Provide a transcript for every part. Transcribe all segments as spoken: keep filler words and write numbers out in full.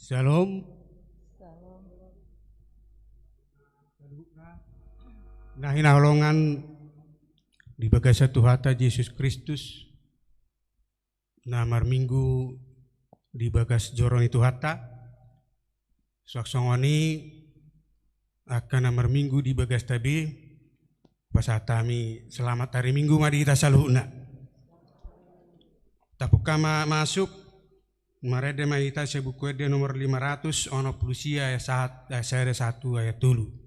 Shalom. Shalom. Na hinaholongan di bagasan Tuhanta Jesus Kristus, na marminggu di bagas joro ni Tuhanta. Suang songon i angka na marminggu di bagasta be, pasahat hami selamat hari Minggu ma di hita saluhutna. Tapungka ma masuk, marende ma hita sian Buku Ende nomor lima ratus onom pulu sia, ayat sahat, ayat sada sahat tu ayat tolu.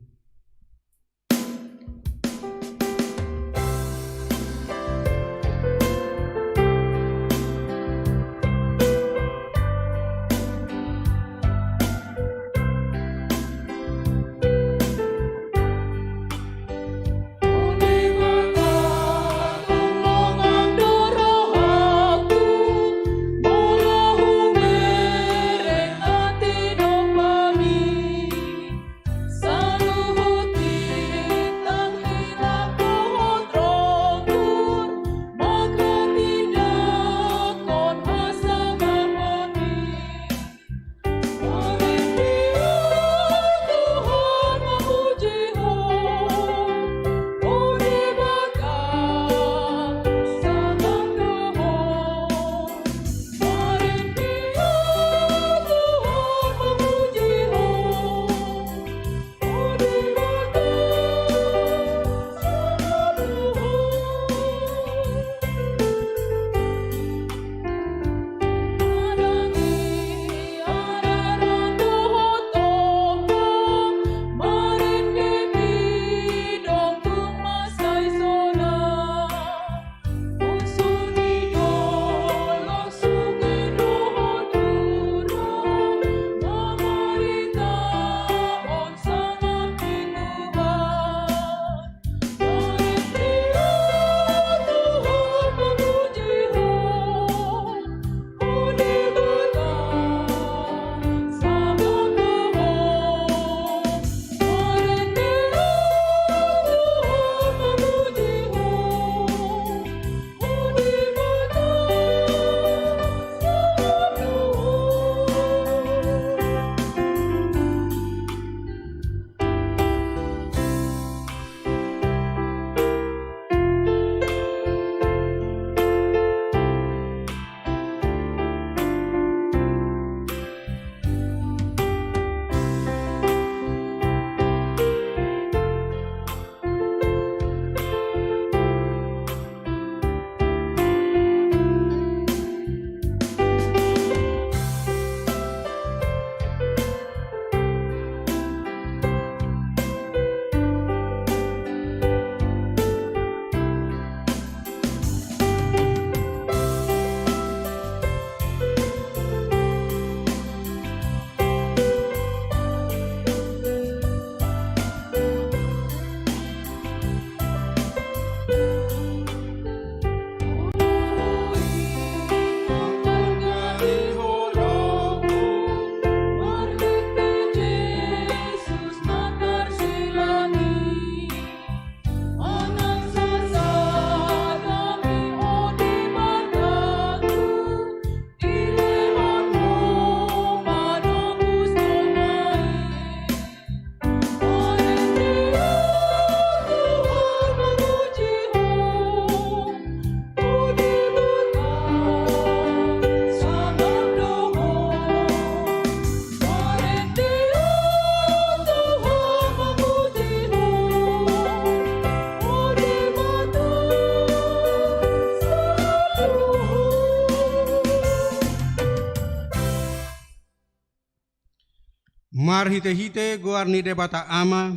Marhitehite goar ni Debata Ama,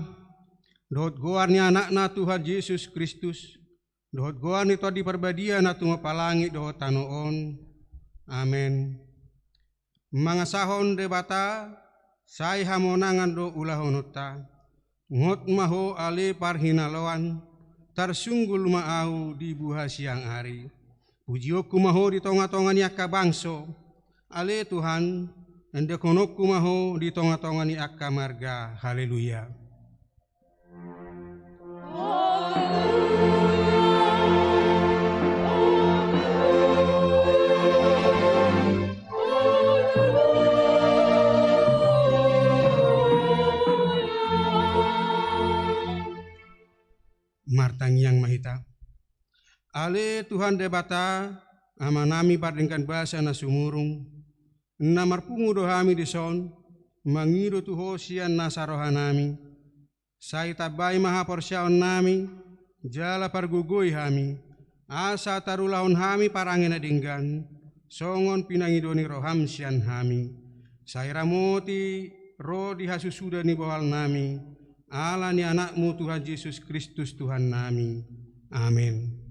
dohot goar ni Anakna Tuhan Jesus Kristus, dohot goar ni Tondi Parbadia na tumompa langit dohot tano on. Amen. Mangasahon Debata, sai hamonangan do ulahononta. Ngot ma ho ale parhinaloan, tarsunggul ma ahu di buha siang ari. Pujionku ma ho di tongatonga ni angka bangso, ale Tuhan, endekhononku ma ho di tongatonga ni angka marga. Haleluya. Martangiang ma hita. Ale Tuhan Debata, Amanami pardenggan basa na sumurung, na marpungu do hami dison, mangido tu Ho sian nasa rohanami. Sai tambai ma haporseaonnami, jala pargogoi hami, asa tarulahon hami parange na denggan, songon pinangido ni roham sian hami. Sai ramoti ro di hasusuda ni bohalnami, ala ni Anakmu Tuhan Jesus Kristus Tuhannami. Amen.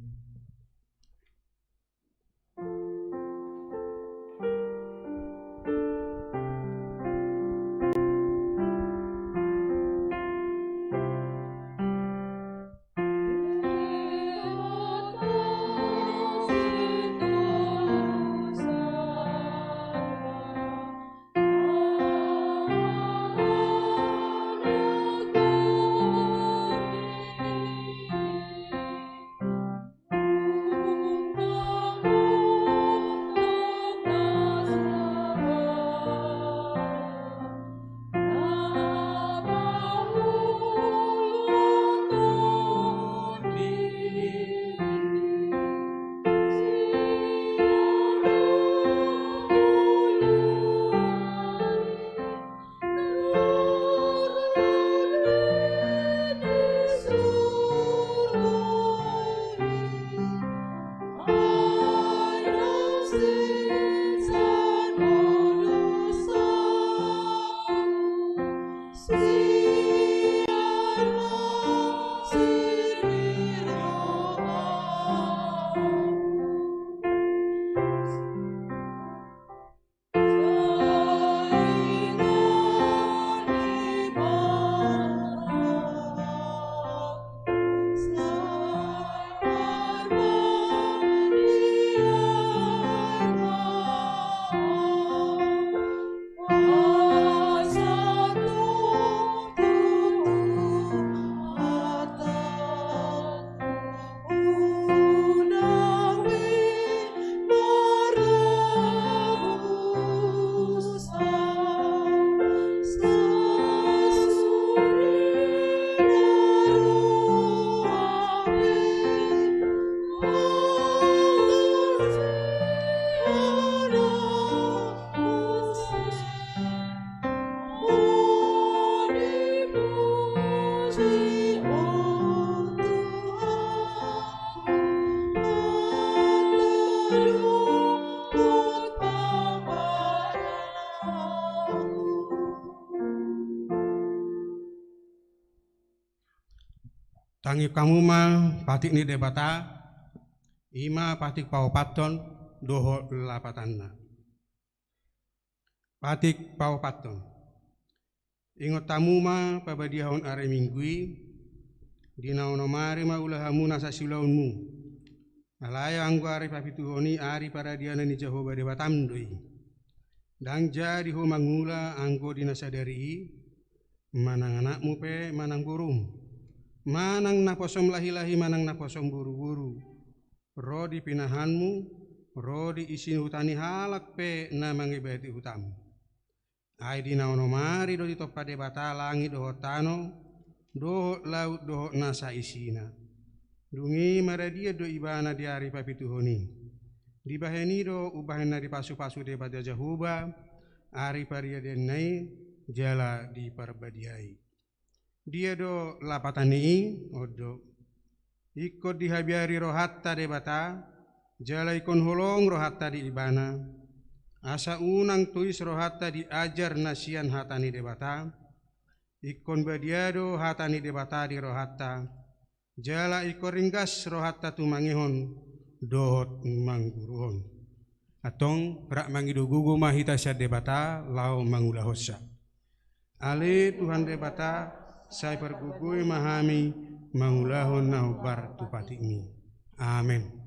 Tangiang hamu ma patik ni Debata, i ma patik paopathon dohot lapatanna. Patik paopathon. Ingot hamu ma pabadiahon ari Minggu i, di na onom ari ma ula hamu nasa siulaonmu. Alai anggo ari papituhon i ari paradianan ni Jahowa Debatam do i. Ndang jadi ho mangula anggo di na sadari i, manang anakmu pe manang borum, manang naposom lahilahi manang naposom boruboru, ro di pinahanmu, ro di isi huta ni halak pe na mangibati hutam. Ai di na onom ari do ditompa Debata langit dohot tano, dohot laut dohot nasa isina. Dung i maradian do ibana di ari papituhon i. Dibahen i do umbahen na dipasupasu Debata Jahowa ari paradianna i jala diparbadiai. Dia do lapatan ni i? On do. Ingkon dihabiari rohanta Debata, jala ingkon holong rohanta di Ibana, asa unang tois rohanta di ajar na sian hata ni Debata. Ingkon badia do hata ni Debata di rohanta, jala ingkon ringgas rohanta tumangihon dohot mangguruhon. Antong rap mangido gogo ma hita sian Debata laho mangulahonsa. Ale Tuhan Debata, sai pargogoi ma hami mangulahon na hombar tu patikmi. Amen.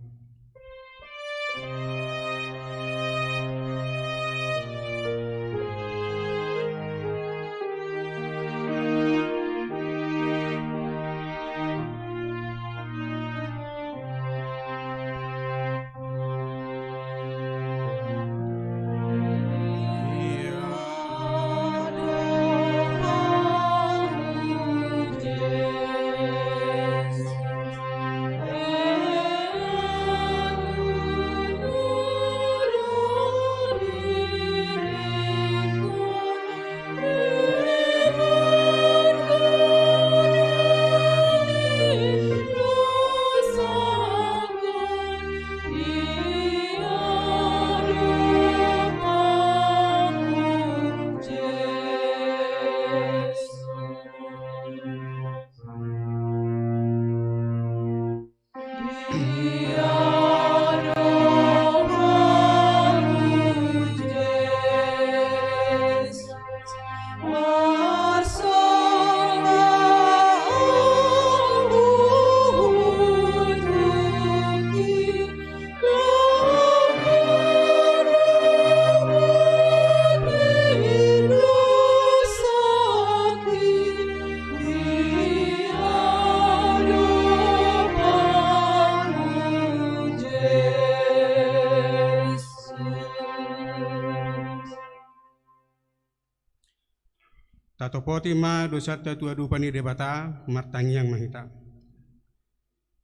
Topoti ma dosanta tu adopan ni Debata, martangiang ma hita.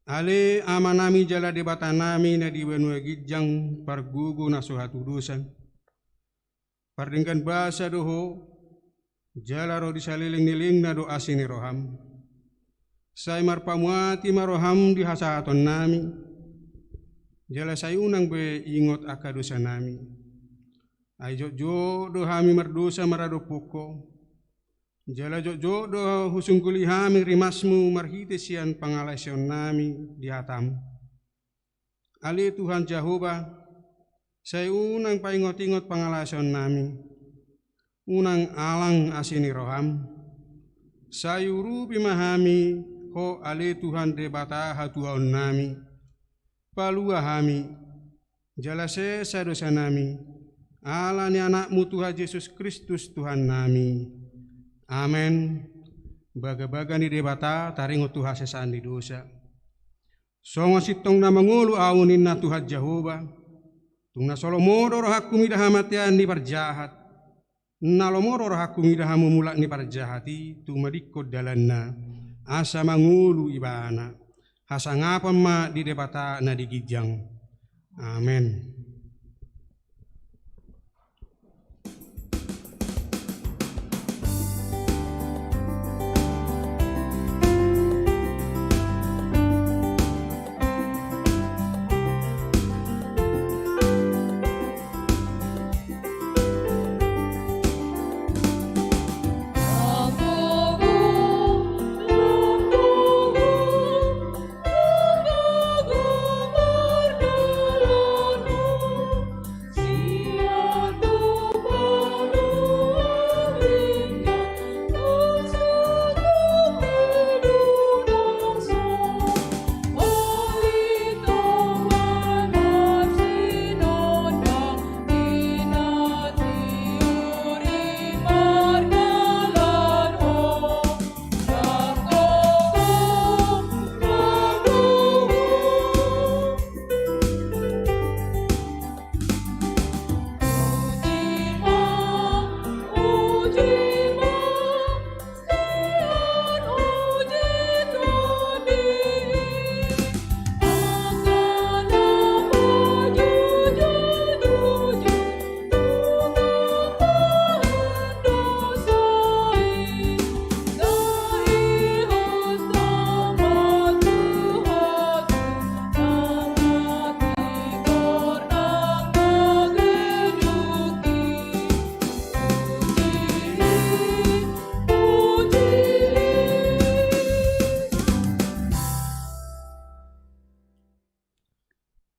Ale Amanami jala Debatanami na di banua ginjang, pargogo na so hatudosan. Pardenggan basa do Ho, jala ro di saleleng ni lelengna do asi ni roham. Sai marpamuati ma roham di hasahatonnami, jala sai unang be ingot angka dosanami. Ai jotjot do hami mardosa maradophon Ho, jala jotjot do husungguli hami rimasmu marhite sian pangalaosionnami di hatam. Ale Tuhan Jahowa, sai unang paingotingot pangalaosionnami, unang alang asi ni roham. Sai urupi ma hami Ho ale Tuhan Debata hatuaonnami. Palua hami, jala sesa dosanami, ala ni Anakmu Tuhan Jesus Kristus Tuhannami. Amen. Bagabaga ni Debata taringot tu hasesaan ni dosa. Songon sintong na mangolu ahu ninna Tuhan Jahowa, tung na so lomo do rohangku mida hamatean ni parjahat, na lomo do rohangku mida hamumulak ni parjahat i, tumadingkon dalanna, asa mangolu ibana. Hasangapon ma di Debata na di ginjang. Amen.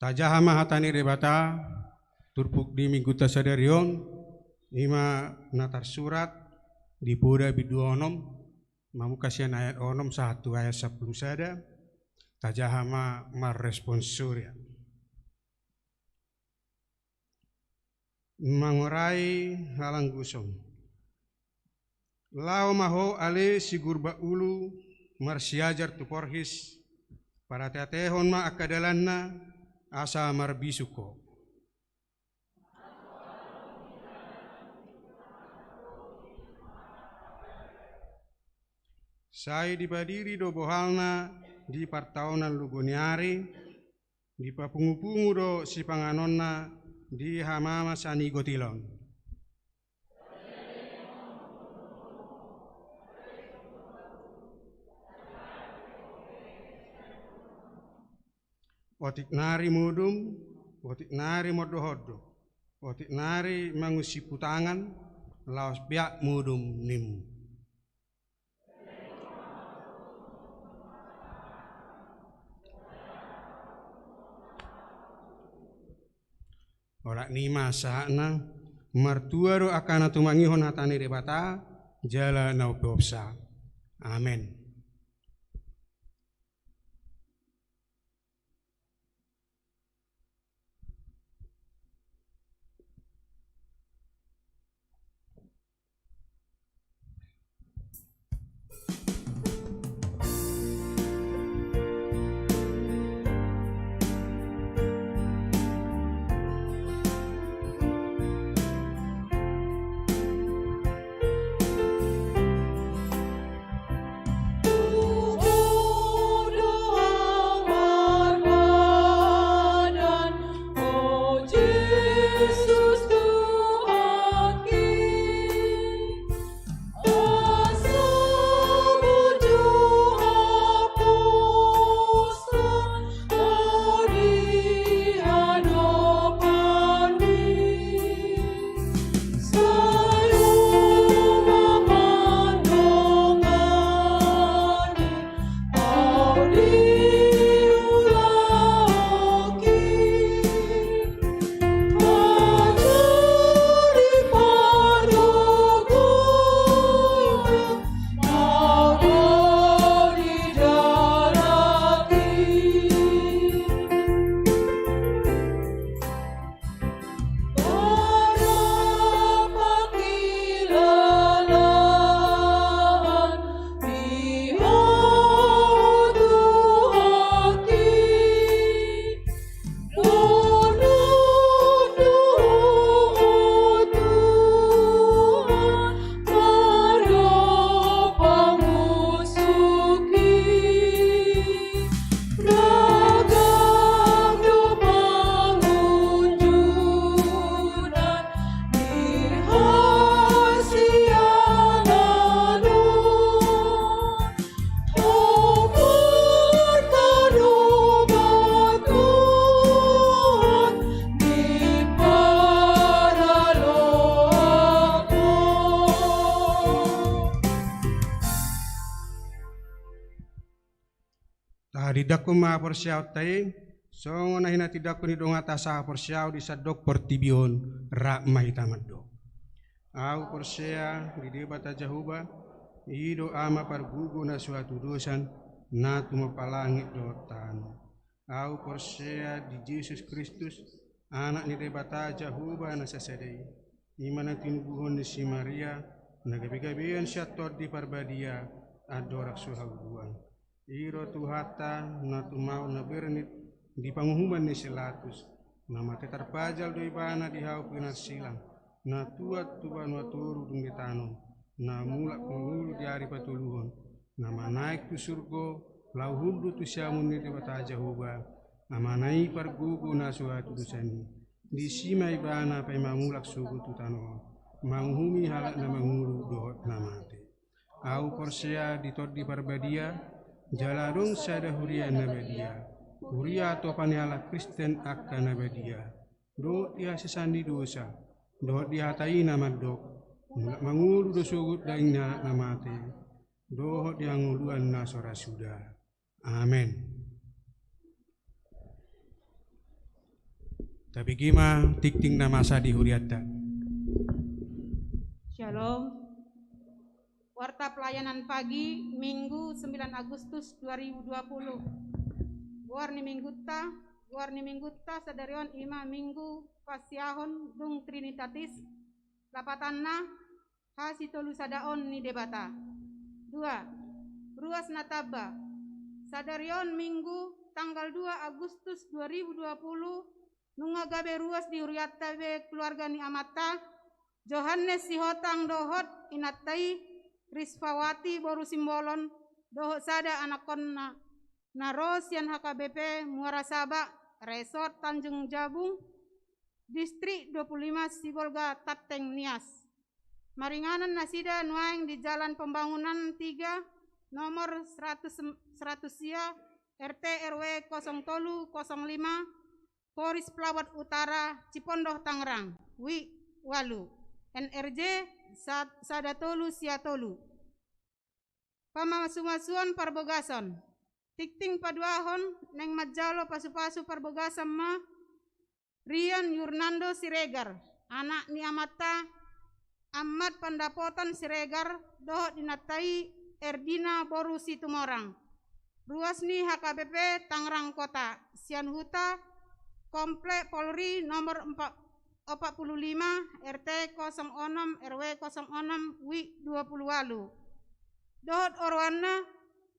Tajaha ma hata ni Debata, turpuk di minggunta sadari on, i ma na tarsurat di Poda bindu onom, mamungka sian ayat onom sahat tu ayat sampulu sada, tajaha ma marresponsoria. Mangorai halangguson. Laho ma ho ale sigurba ulu marsiajar tu porhis, parateatehon ma angka dalanna asa marbisuk ho. Sai dipadiri do bohalna di partaonan lugo ni ari, dipapungupungu do sipanganonna di hamama sanigot ilon. Otik nari modom, otik nari mondohondo, otik nari mangusipu tangan, laos peak modom nimmu. Olat ni ma sahatna, martua do angka na tumangihon hata ni Debata, jala na umpeopsa. Amen. Tindangkon ma haporseaonta i, songon na hinatindangkon ni donganta sahaporseaon di sandok portibi on, rap ma hita mandok. Ahu porsea di Debata Jahowa, i do Ama pargogo na so hatudosan, na tumompa langit dohot tano. Ahu porsea di Jesus Kristus, Anak ni Debata Jahowa na sasada i. I ma na tinubuhon ni si Maria, na gabegabean sian Tondi Parbadia, andorang so hauduan. I do Tuhanta, na tumaon na bernit di panguhuman ni si Latus, na mate tarpajal do ibana di hau pinarsilang, na tuat tu banua toru dung ditanom, na mulak mangolu di ari patoluhon, na manaek tu surgo, laho hundul tu siamun ni Debata Jahowa, Amana i pargogo na so hatudosan i. Disi ma ibana paima mulak sogot tu tano on, manguhumi halak na mangolu dohot na mate. Ahu porsea di Tondi Parbadia, jala adong sada huria na badia, huria atopa ni halak Kristen angka na badia, dohot di hasesaan ni dosa, dohot di hata i na mandok, mulak mangolu do sogot daging ni halak na mate, dohot di hangoluan na so ra suda. Amen. Tabege ma tingting na masa di hurianta. Shalom. Warta pelayanan pagi, Minggu, sembilan Agustus dua ribu dua puluh. Goar ni Minggunta, goar ni Minggunta sadari on i ma Minggu Pasiahon dung Trinitatis. Lapatanna, hasitolusadaon ni Debata. Dua, ruas na tamba. Sadari on Minggu, tanggal dua Agustus dua ribu dua puluh, nunga gabe ruas di hurianta be keluarga ni amanta, Johannes Sihotang dohot inanta i, Risfawati boru Simbolon, dohot sada anakkonna, na ro sian H K B P Muara Saba, Resort Tanjung Jabung, Distrik dua puluh lima Sibolga Tanteng Nias. Maringanan nasida nuaeng di Jalan Pembangunan tiga, nomor seratus, seratus sia, R T R W kosong tolu kosong lima, Poris Pelabuhan Utara, Cipondoh, Tangerang, WIB ualu, N R J sa-, sada tolu sia tolu. Pamasumasuon parbagason. Tingting paduahon naeng manjalo pasupasu parbagason ma Rian Yurnando Siregar, anak ni amanta Amat Pandapotan Siregar, dohot inanta i Erdina boru Situmorang. Ruas ni H K B P Tangerang Kota, sian huta Komplek Polri nomor empat, opat puluh lima, R T kosong onom, R W kosong onom, WIB dua puluh ualu. Dohot oroanna,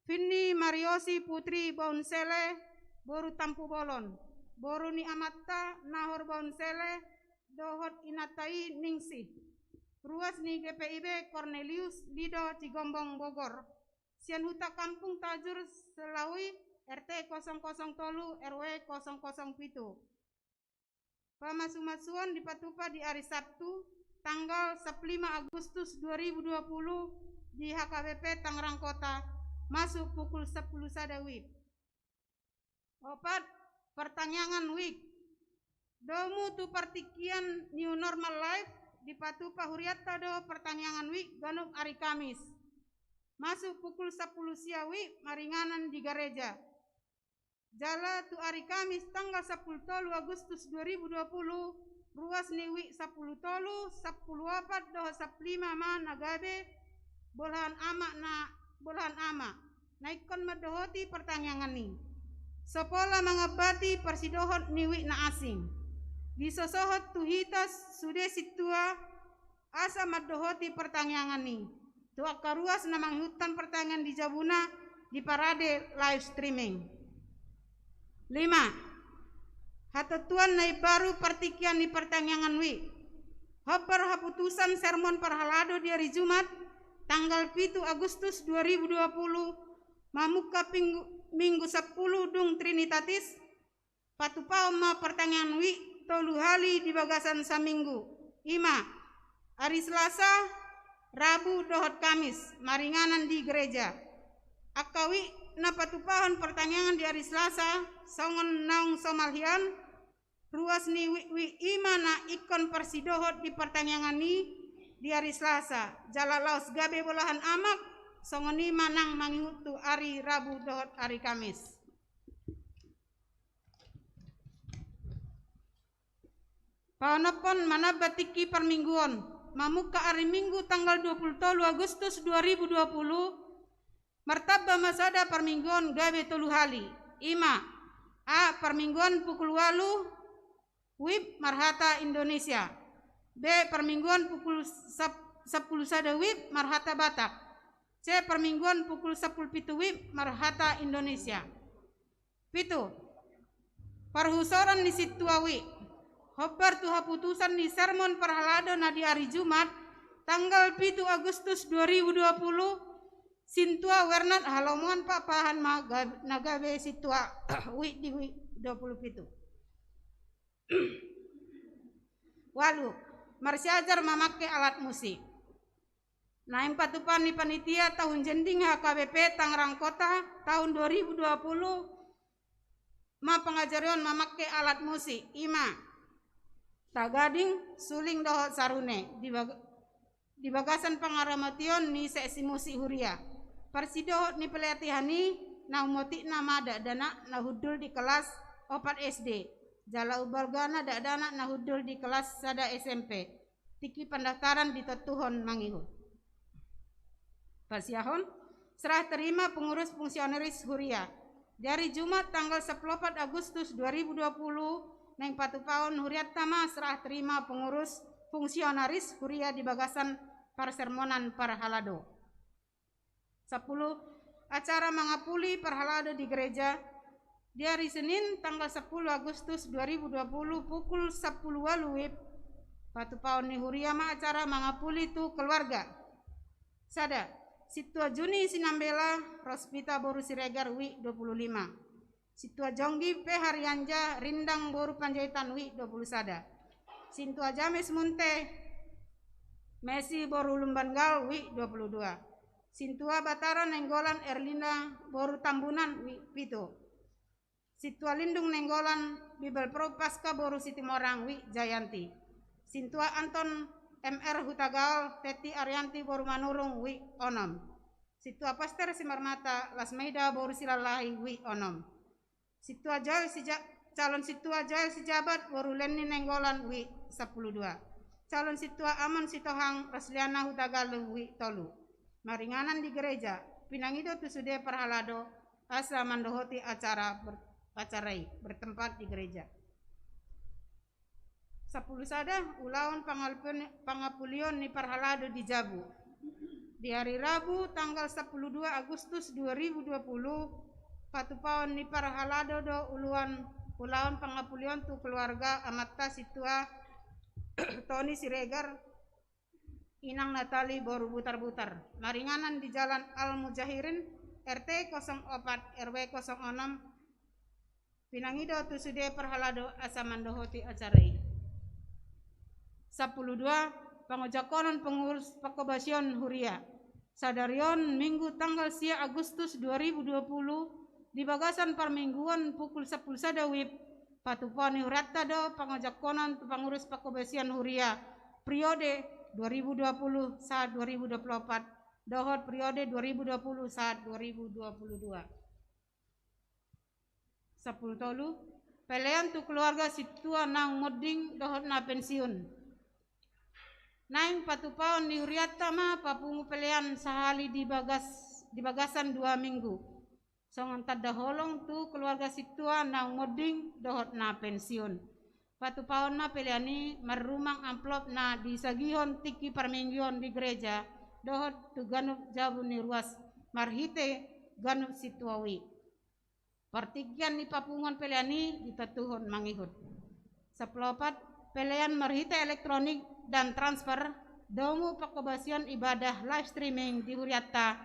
Finni Mariosi Putri Baunsele, boru Tampubolon, boru ni amanta Nahor Baunsele, dohot inanta i Ningsih. Ruas ni G P I B Cornelius Lido Cigombong Bogor. Sian huta Kampung Tajur Selawi, R T kosong kosong tolu, R W kosong kosong pitu. Pamasumasuon dipatupa di ari Sabtu, tanggal sampulu lima Agustus dua ribu dua puluh, di H K B P Tangerang Kota, masuk pukul sampulu sada WIB. Opat, partangiangan WIB. Domu tu partingkian new normal life, dipatupa hurianta do partangiangan WIB ganup ari Kamis. Masuk pukul sampulu sia WIB maringanan di gareja. Jala tu ari Kamis tanggal sampulu tolu Agustus dua ribu dua puluh, ruas ni WIB sampulu tolu, sampulu opat dohot sampulu lima ma na gabe bolahan ama na, bolahan ama na ingkon mandohoti partangiangan i. So pola mangambati parsidohot ni WIB na asing. Disosohot tu hita sude sintua asa mandohoti partangiangan i. Tu angka ruas na mangihuthon partangiangan di jabuna, diparade live streaming. Lima. Hatontuan na imbaru partingkian ni partangiangan WIB. Hombar haputusan sermon parhalado di ari Jumat, tanggal pitu Agustus dua ribu dua puluh, mamungka pinggu-, Minggu sampulu dung Trinitatis, patupaon ma partangiangan WIB tolu hali di bagasan saminggu. I ma, ari Selasa, Rabu dohot Kamis, maringanan di gareja. Angka WIB na patupahon partangiangan di ari Selasa, songon naung somal hian, ruas ni WIB-WIB i ma na ingkon parsidohot di partangiangan i di ari Selasa, jala laos gabe bolahan ama, songon i ma nang mangihut tu ari Rabu dohot ari Kamis. Paonomhon manamba tingki parmingguon. Mamungka ari Minggu tanggal dua puluh tolu Agustus dua ribu dua puluh, martamba ma sada parmingguon gabe tolu hali. I ma: A, parmingguon pukul ualu WIB marhata Indonesia. B, parmingguon pukul sap-, sampulu sada WIB marhata Batak. C, parmingguon pukul sampulu pitu WIB marhata Indonesia. Pitu. Parhusoran ni sintua WIB. Hombar tu haputusan ni sermon parhalado na di ari Jumat, tanggal pitu Agustus dua ribu dua puluh, sintua Wernat Halomoan Pakpahan ma ga-, na gabe sintua WIB di WIB dua puluh pitu. Ualu. Marsiajar mamangke alat musik. Naeng patupaon ni panitia tahun jending H K B P Tangerang Kota tahun dua ribu dua puluh ma pangajarion mamangke alat musik, i ma: tagading, suling dohot sarune di bag-, di bagasan pangaramotion ni seksi musik huria. Parsidohot ni pelatihan i, na ummotikna ma dakdanak na hundul di kelas opat S D, jala umbalgana dakdanak na hundul di kelas sada S M P. Tingki pendaftaran ditontuhon mangihut. Pasiahon serah terima pengurus fungsionaris huria. Di ari Jumat tanggal sampulu opat Agustus dua ribu dua puluh, naeng patupaon hurianta ma serah terima pengurus fungsionaris huria di bagasan parsermonan parhalado. Sampulu. Acara mangapuli parhalado di gereja. Di ari Senin tanggal sampulu Agustus dua ribu dua puluh pukul sampulu ualu WIB, patupaon ni huria ma acara mangapuli tu keluarga. Sada. Sintua Juni Sinambela Rospita boru Siregar WIB dua puluh lima. Sintua Jonggi P Harianja Rindang boru Panjaitan WIB dua puluh sada. Sintua James Munte Messi boru Lumban Gaol WIB dua puluh dua. Sintua Batara Nainggolan Erlina boru Tambunan WIB pitu. Sintua Lindung Nainggolan Bibelvrouw Paska boru Situmorang WIB Jayanti. Sintua Anton M R Hutagaol Teti Arianti boru Manurung WIB onom. Sintua Pastor Simarmata Lasmaida boru Silalahi WIB onom. Sintua Joel Sija-, calon sintua Joel Sijabat boru Lenny Nainggolan WIB sampulu dua. Calon sintua Amon Sitohang Rosliana Hutagalung WIB tolu. Maringanan di gereja. Pinangido tu sude parhalado asa mandohoti acara ber-, acara i bertempat di gereja. Sampulu sada. Ulaon pangalpun-, pangapulion ni parhalado di jabu. Di ari Rabu tanggal sampulu dua Agustus dua ribu dua puluh, patupaon ni parhalado do uluan ulaon pangapulion tu keluarga amanta sintua Toni Siregar, inang Natali boru Butarbutar. Maringanan di Jalan Al Mujahirin, R T kosong opat, R W kosong onom. Pinangido tu sude parhalado asa mandohoti acara i. Sampulu dua. Pangojangkonon pengurus pangkobasion huria. Sadari on Minggu tanggal sia Agustus dua ribu dua puluh, di bagasan parmingguon pukul sampulu sada WIB, patupaon ni hurianta do pangojangkonon tu pangurus pangkobasion huria, periode dua ribu dua puluh sahat dua ribu dua puluh opat dohot periode dua ribu dua puluh sahat dua ribu dua puluh dua. Sampulu tolu. Pelean tu keluarga sintua naung monding dohot na pensiun. Naeng patupaon ni hurianta ma papungu pelean sahali di bagas-, di bagasan dua minggu. Songon tanda holong tu keluarga sintua naung monding dohot na pensiun. Patupaon ma pelean i marrumang amplop na disagihon tingki parmingguon di gereja dohot tu ganup jabu ni ruas marhite ganup sintua WIB. Partingkian ni papunguon pelean i ditontuhon mangihut. Sampulu opat. Pelean marhite elektronik dan transfer, domu pangkobasion ibadah live streaming di hurianta.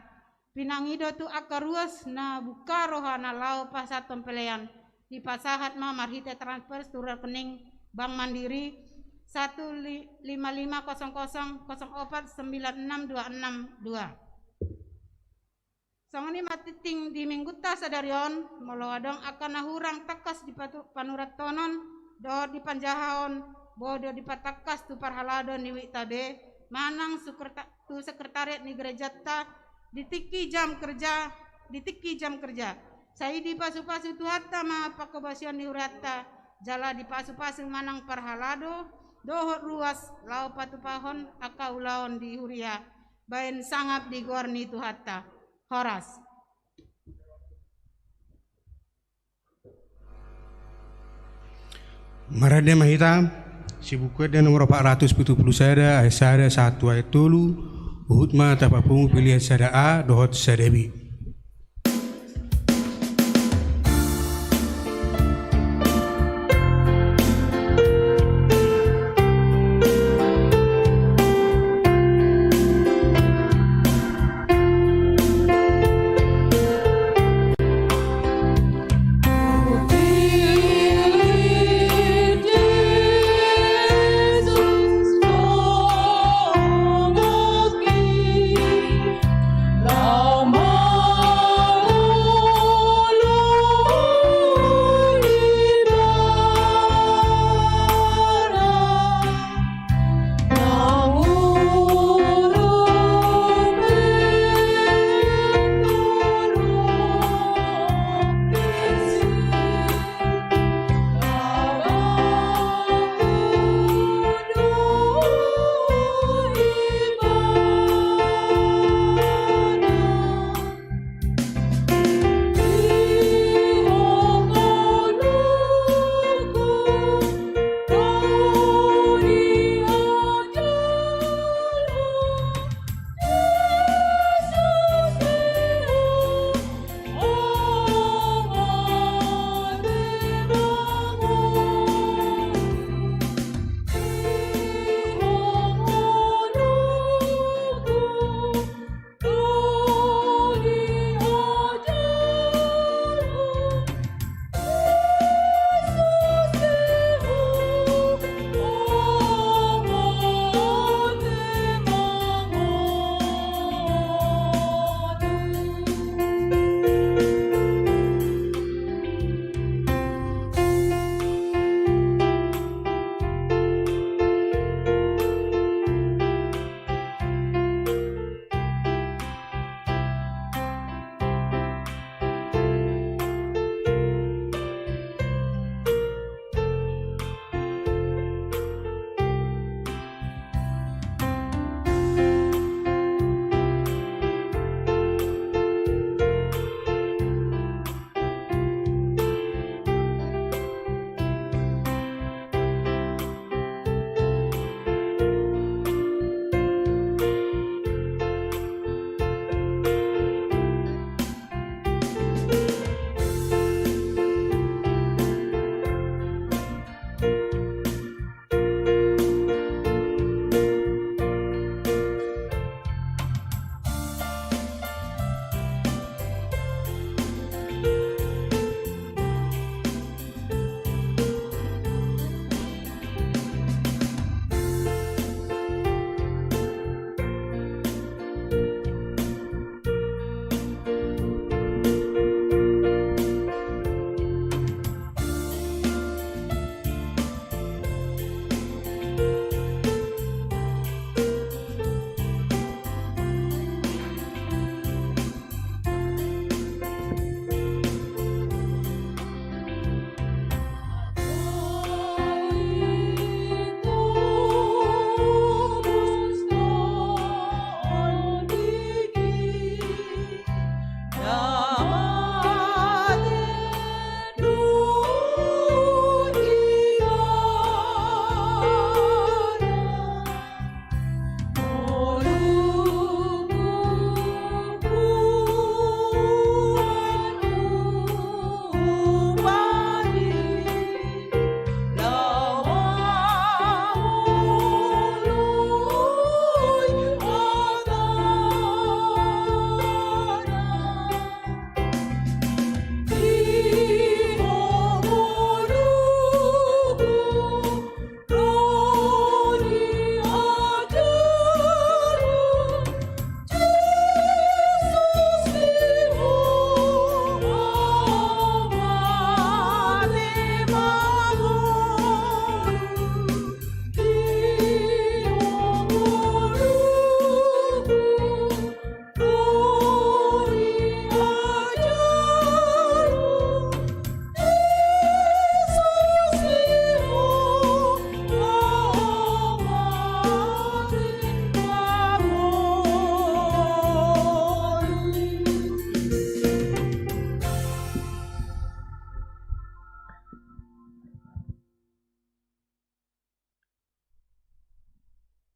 Pinangido tu angka ruas na buka rohana laho pasahathon pelean, dipasahat ma marhite transfer tu rekening Bank Mandiri satu lima lima kosong kosong kosong opat sembilan enam dua enam dua. Songon i ma tingting di minggunta sadari on, molo adong angka na hurang tangkas di patu-, panurathonon dohot di panjahaon, boi do dipatangkas tu parhalado ni WIB-ta be, manang sukerta-, tu sekretariat ni gerejanta di tingki jam kerja, di tingki jam kerja. Sai dipasupasu Tuhanta ma pangkobasion ni hurianta, jala dipasupasu manang parhalado, dohot ruas laho patupahon angka ulaon di huria baen sangap di goar ni Tuhanta. Horas. Marende ma hita, si Buku Ende nomor opat ratus pitu pulu sada, ayat sada sahat tu ayat tolu, huhut ma tapapungu pilihan sada A dohot sada B.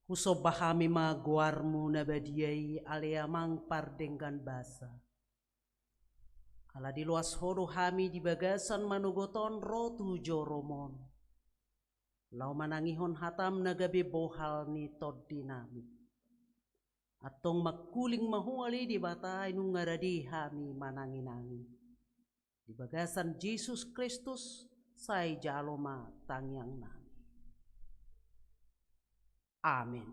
Husomba hami ma goarmu na badia i, ale Amang pardenggan basa. Ala diloas ho do hami di bagasan manogot on ro tu jorom on, laho manangihon hatam na gabe bohal ni tondinami. Antong mangkuling ma ho ale Debata, ai nunga rade hami mananginangi. Di bagasan Jesus Kristus, sai jalo ma tangiangnami. Amen.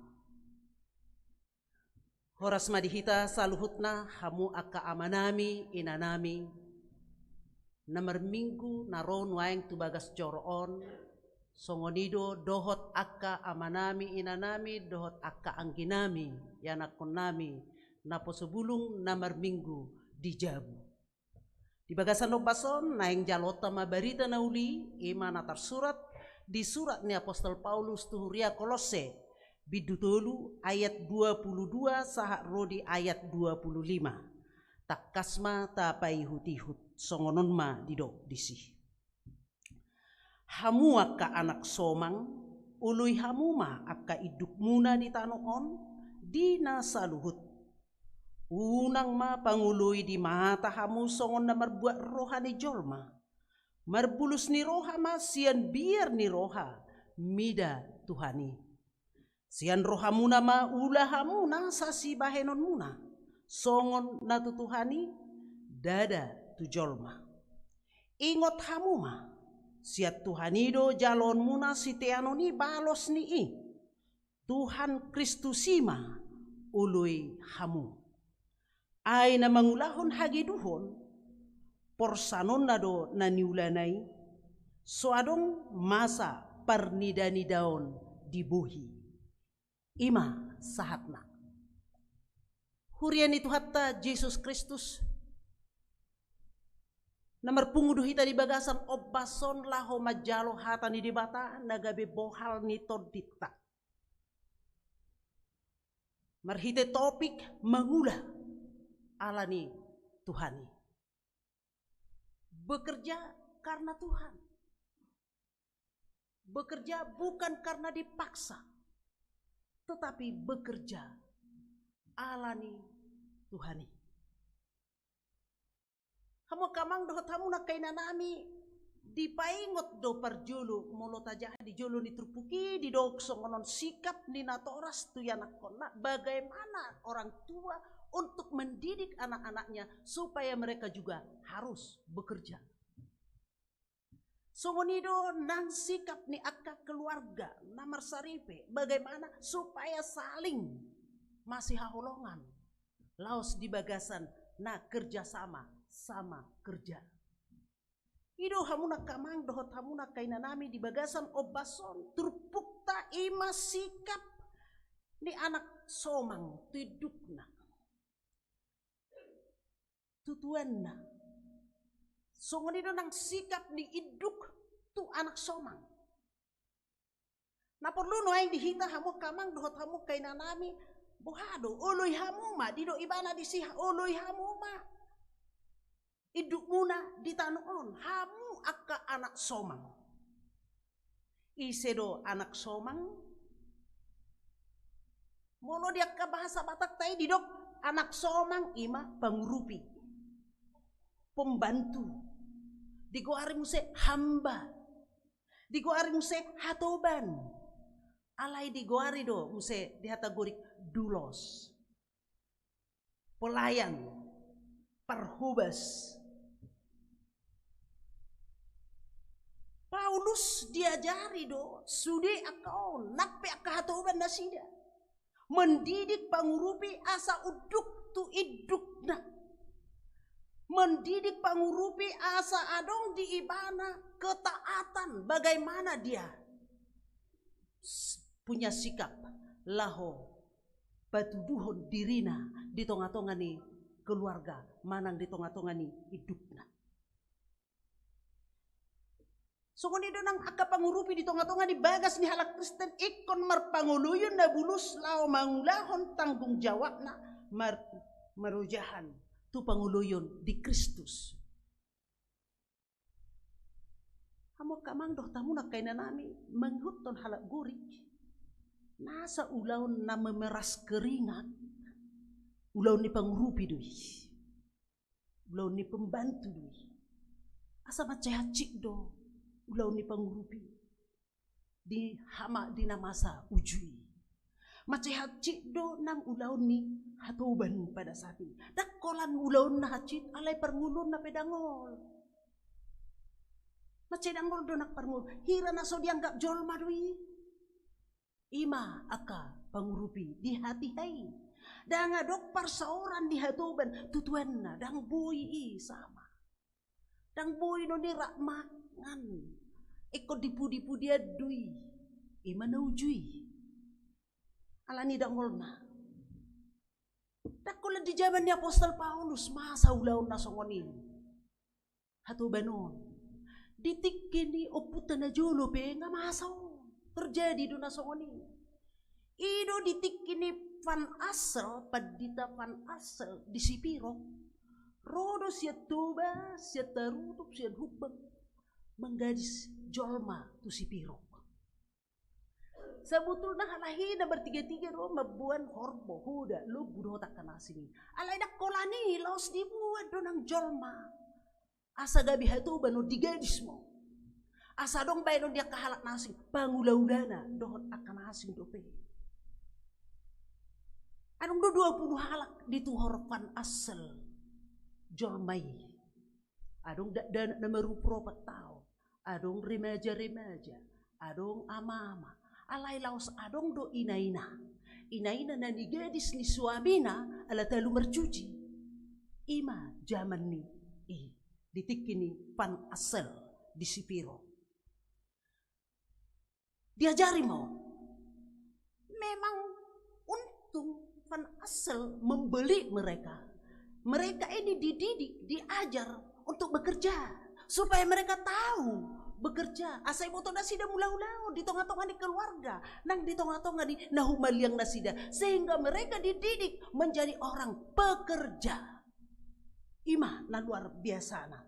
Horas ma di hita saluhutna, hamu angka amanami, inanami, na marminggu na ro nuaeng tu bagas joro on, songon i do dohot angka amanami, inanami, dohot angka angginami, ianakkonnami, naposo bulung na marminggu di jabu. Di bagasan ombas on, naeng jaloonta ma barita na uli, i ma na tarsurat di surat ni apostel Paulus tu huria Kolosse, bindu tolu ayat dua pulu dua sahat ro di ayat dua pulu lima. Tangkas ma tapaihutihut, songon on ma didok disi. Hamu angka anak somang, oloi hamu ma angka indukmuna di tano on, di na saluhut. Unang ma pangoloi di mata hamu songon na marbuat roha ni jolma. Marbulus ni roha ma sian biar ni roha mida Tuhan i. Sian rohamuna ma ula hamu nasa sibahenonmuna, songon na tu Tuhan i, ndada tu jolma. Ingot hamu ma, sian Tuhan i do jaloonmuna siteanon i balos ni i. Tuhan Kristus i ma oloi hamu. Ai na mangulahon hageduhon, porsanonna do na niulana i, so adong masa parnidanidaon di bohi. I ma sahatna. Huria ni Tuhanta Jesus Kristus, na marpungu do hita di bagasan ombas on laho manjalo hata ni Debata na gabe bohal ni tondinta. Marhite topik mangula ala ni Tuhan i. Bekerja karena Tuhan. Bekerja bukan karena dipaksa, tetapi bekerja ala ni Tuhan i. Hamu angka amang dohot hamu na angka inanami, dipaingot do parjolo, molo tajaha di jolo ni turpuk i didok songon on sikap ni natoras tu ianakkonna, bagaimana orang tua untuk mendidik anak-anaknya supaya mereka juga harus bekerja. Songon i do nang sikap ni angka keluarga na marsaripe, bagaimana supaya saling masihaholongan, laos di bagasan na kerja sama, sama kerja. I do hamu na angka amang dohot hamu na angka inanami di bagasan ombas on, turpukta i ma sikap ni anak somang tu indukna. Tu tuanna. Songon i do nang sikap ni induk tu anak somang. Na porlu nuaeng di hita hamu angka amang dohot hamu angka inanami, boha do, oloi hamu ma, didok ibana disi, oloi hamu ma indukmuna di tano on, hamu angka anak somang. Ise do anak somang? Molo di angka bahasa Batakta i didok anak somang i ma pangurupi, pembantu, digoari muse hamba, digoari muse hatoban, alai digoari do muse di hata Gorik doulos, pelayan, parhobas. Paulus diajari do sude angka on, nang pe angka hatoban nasida, mendidik, pangurupi asa unduk tu indukna, mendidik, pangurupi asa adong di ibana ketaatan, bagaimana dia s-, punya sikap laho patuduhon dirina di tongatonga ni keluarga manang di tongatonga ni indukna. Songon i do nang angka pangurupi di tongatonga ni bagas ni halak Kristen ingkon marpangoloion na bulus laho mangulahon tanggung jawabna mar-, marojahan tu pangoloion di Kristus. Hamu angka amang dohot hamu na angka inanami, mangihuthon halak Gorik, Nasa ulaon na memeras keringat, ulaon ni pangurupi do i. Ulaon ni pembantu do i. Asa mansai hansit do ulaon ni pangurupi di hama, di na masa uju i. Mansai hansit do nang ulaon ni hatoban pada saat i. Ndang holan ulaonna hansit, alai parngoluonna pe dangol. Mansai dangol do nang parngolu. Hira na so dianggap jolma do i. I ma angka pangurupi di hatiha i. Ndang adong parsaoran di hatoban, tutuanna ndang boi i sama. Ndang boi do i rap mangan. Ingkon di pudi-pudian do i. I ma na uju i. Alani dangolna. Ndang holan di jaman ni apostel Paulus masa ulaon na songon i. Hatoban on. Di tingki ni ompunta na jolo pe nga masa on. Terjadi do na songon i. I do di tingki ni Van Assel, pandita Van Assel di Sipirok. Ro do sian Toba, sian Tarutup, sian Humbang. Manggadis jolma tu Sipirok. Sabotulna halak i na martiga-tiga do mamboan horbo, hoda, lombu dohot angka na asing i. Alai ndang holan i, laos diboan do nang jolma. Asa gabe hatoban on di gadis ma on. Asa adong baenon ni angka halak na asing, pangula-ulana dohot angka na asing dope. Adong do dua pulu halak dituhor Van Assel jolma i. Adong dakdanak na marup opat taon. Adong remaja-remaja, adong ama-ama, alai laos adong do ina-ina. Ina-ina na nigadis ni suamina ala talu marcuci. I ma jaman ni i, di tingki ni Van Assel di Sipirok. Diajari ma on. Memang untung Van Assel membeli mereka. Mereka ini dididik, diajar untuk bekerja, supaya mereka tahu bekerja. Asa iboto nasida mangula-ulaon di tonga-tonga ni keluarga, nang di tonga-tonga ni na humaliang nasida, sehingga mereka dididik menjadi orang pekerja. I ma na luar biasana.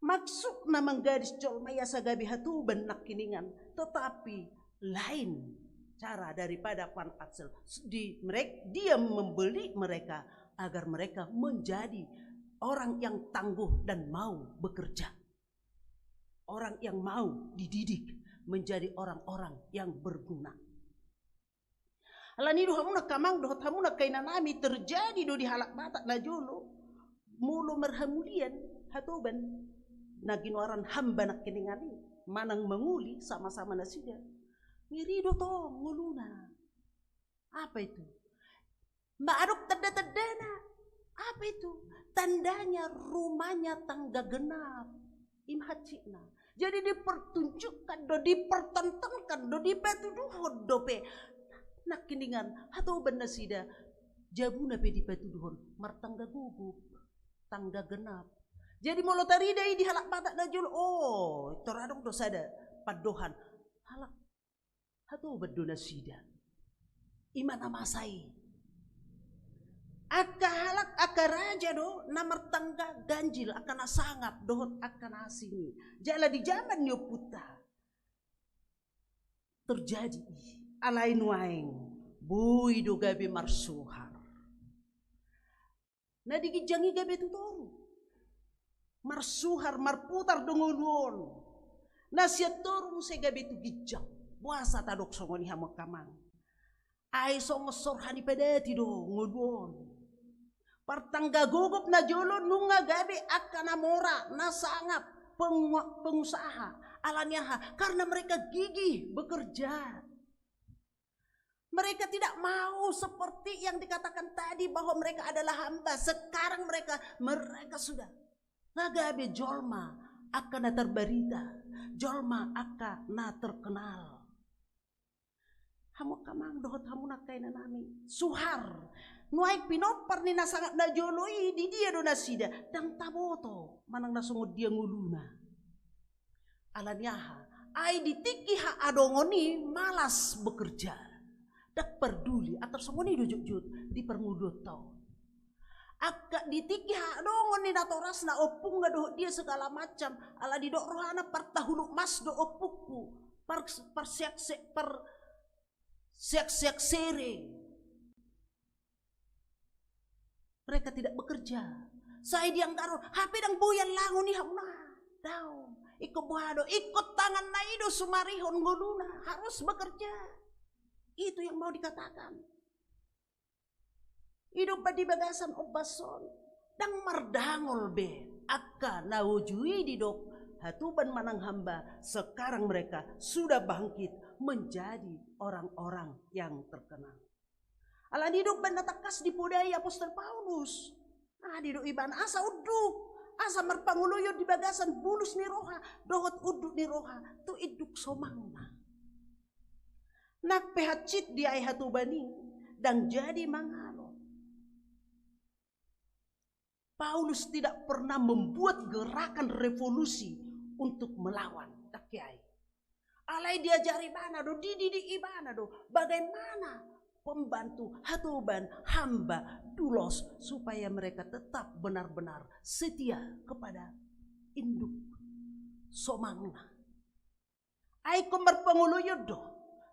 Maksudna manggadis jolma i asa gabe hatoban nangkiningan, tetapi lain cara daripada Van Assel. Di merek-, dia membeli mereka agar mereka menjadi orang yang tangguh dan mau bekerja. Orang yang mau dididik menjadi orang-orang yang berguna. Alani do hamu nangkamang dohot hamu nangkainanami, terjadi do di halak Batak na jolo, molo marhamulian hatoban na ginoaran hamba nangkiningan i, manang mangoli sama-sama nasida. Ngeri do tong ngoluna. Apa itu? Ma adong tanda-tandana. Apa itu? Tandanya rumahnya tangga genap. I ma hansitna. Jadi dipertunjukkan do, dipertontonkan do, dipatuduhon dope. Nangkiningan, hatoban nasida, jabuna pe dipatuduhon, martangga gogop, tangga genap. Jadi molo tarida i di halak Batak na jolo, oh, tor adong do sada pandohan. Halak hatoban do nasida. I ma na masa i. Angka halak, angka raja do na martangga ganjil, angka na sangap dohot angka na asing i. Jala di jaman ni ompunta terjadi i. Alai nuaeng boi do gabe marsuhar. Na di ginjang i gabe tu toru. Marsuhar, marputar do ngolu on. Na sian toru muse gabe tu ginjang. Boasa tadok songon i hamu angkamang? Ai songon sor hanipadati do ngolu on. Partangga gogop na jolo nunga gabe angka na mora, na sangap, pengu-, pengusaha. Alani aha? Karena mereka gigih bekerja. Mereka tidak mau seperti yang dikatakan tadi bahwa mereka adalah hamba. Sekarang mereka, mereka sudah nga gabe jolma angka na terbarita, jolma angka na terkenal. Hamu angkamang dohot hamu nangkainanami, suhar. Nuaeng pinompar ni na sangap na jolo i, di dia do nasida? Ndang taboto manang na songon dia ngoluna. Alani aha? Ai di tingki haadongon i malas bekerja. Ndang parduli, atar songon i do jotjot di parngoluonta on. Angka di tingki haadongon ni natorasna, ompungna dohot dia segala macam, ala didok rohana, partahuluk mas do ompungku, par-, parsiakse-, par-, seak-seak sere. Mereka tidak bekerja. Sai dianggaron, hape ndang boi allangon i hamuna. Daong. Ingkon boha do, ingkon tanganna i do sumarihon ngoluna. Harus bekerja. Itu yang mau dikatakan. I do umbahen di bagasan ombas on. Ndang mardangol be angka na uju i didok, hatoban manang hamba, sekarang mereka sudah bangkit menjadi orang-orang yang terkenal. Alani i do umbahen na tangkas dipodai apostel Paulus. Aha didok ibana? Asa unduk, asa marpangoloion di bagasan bulus ni roha dohot unduk ni roha tu induk somangna. Nang pe hansit diae hatoban i, ndang jadi mangalo. Paulus tidak pernah membuat gerakan revolusi untuk melawan. Ndang hea i. Alai diajari ibana do, dididik ibana do bagaimana pembantu, hatoban, hamba, doulos, supaya mereka tetap benar-benar setia kepada induk somangna. Ai ingkon marpangoloion do.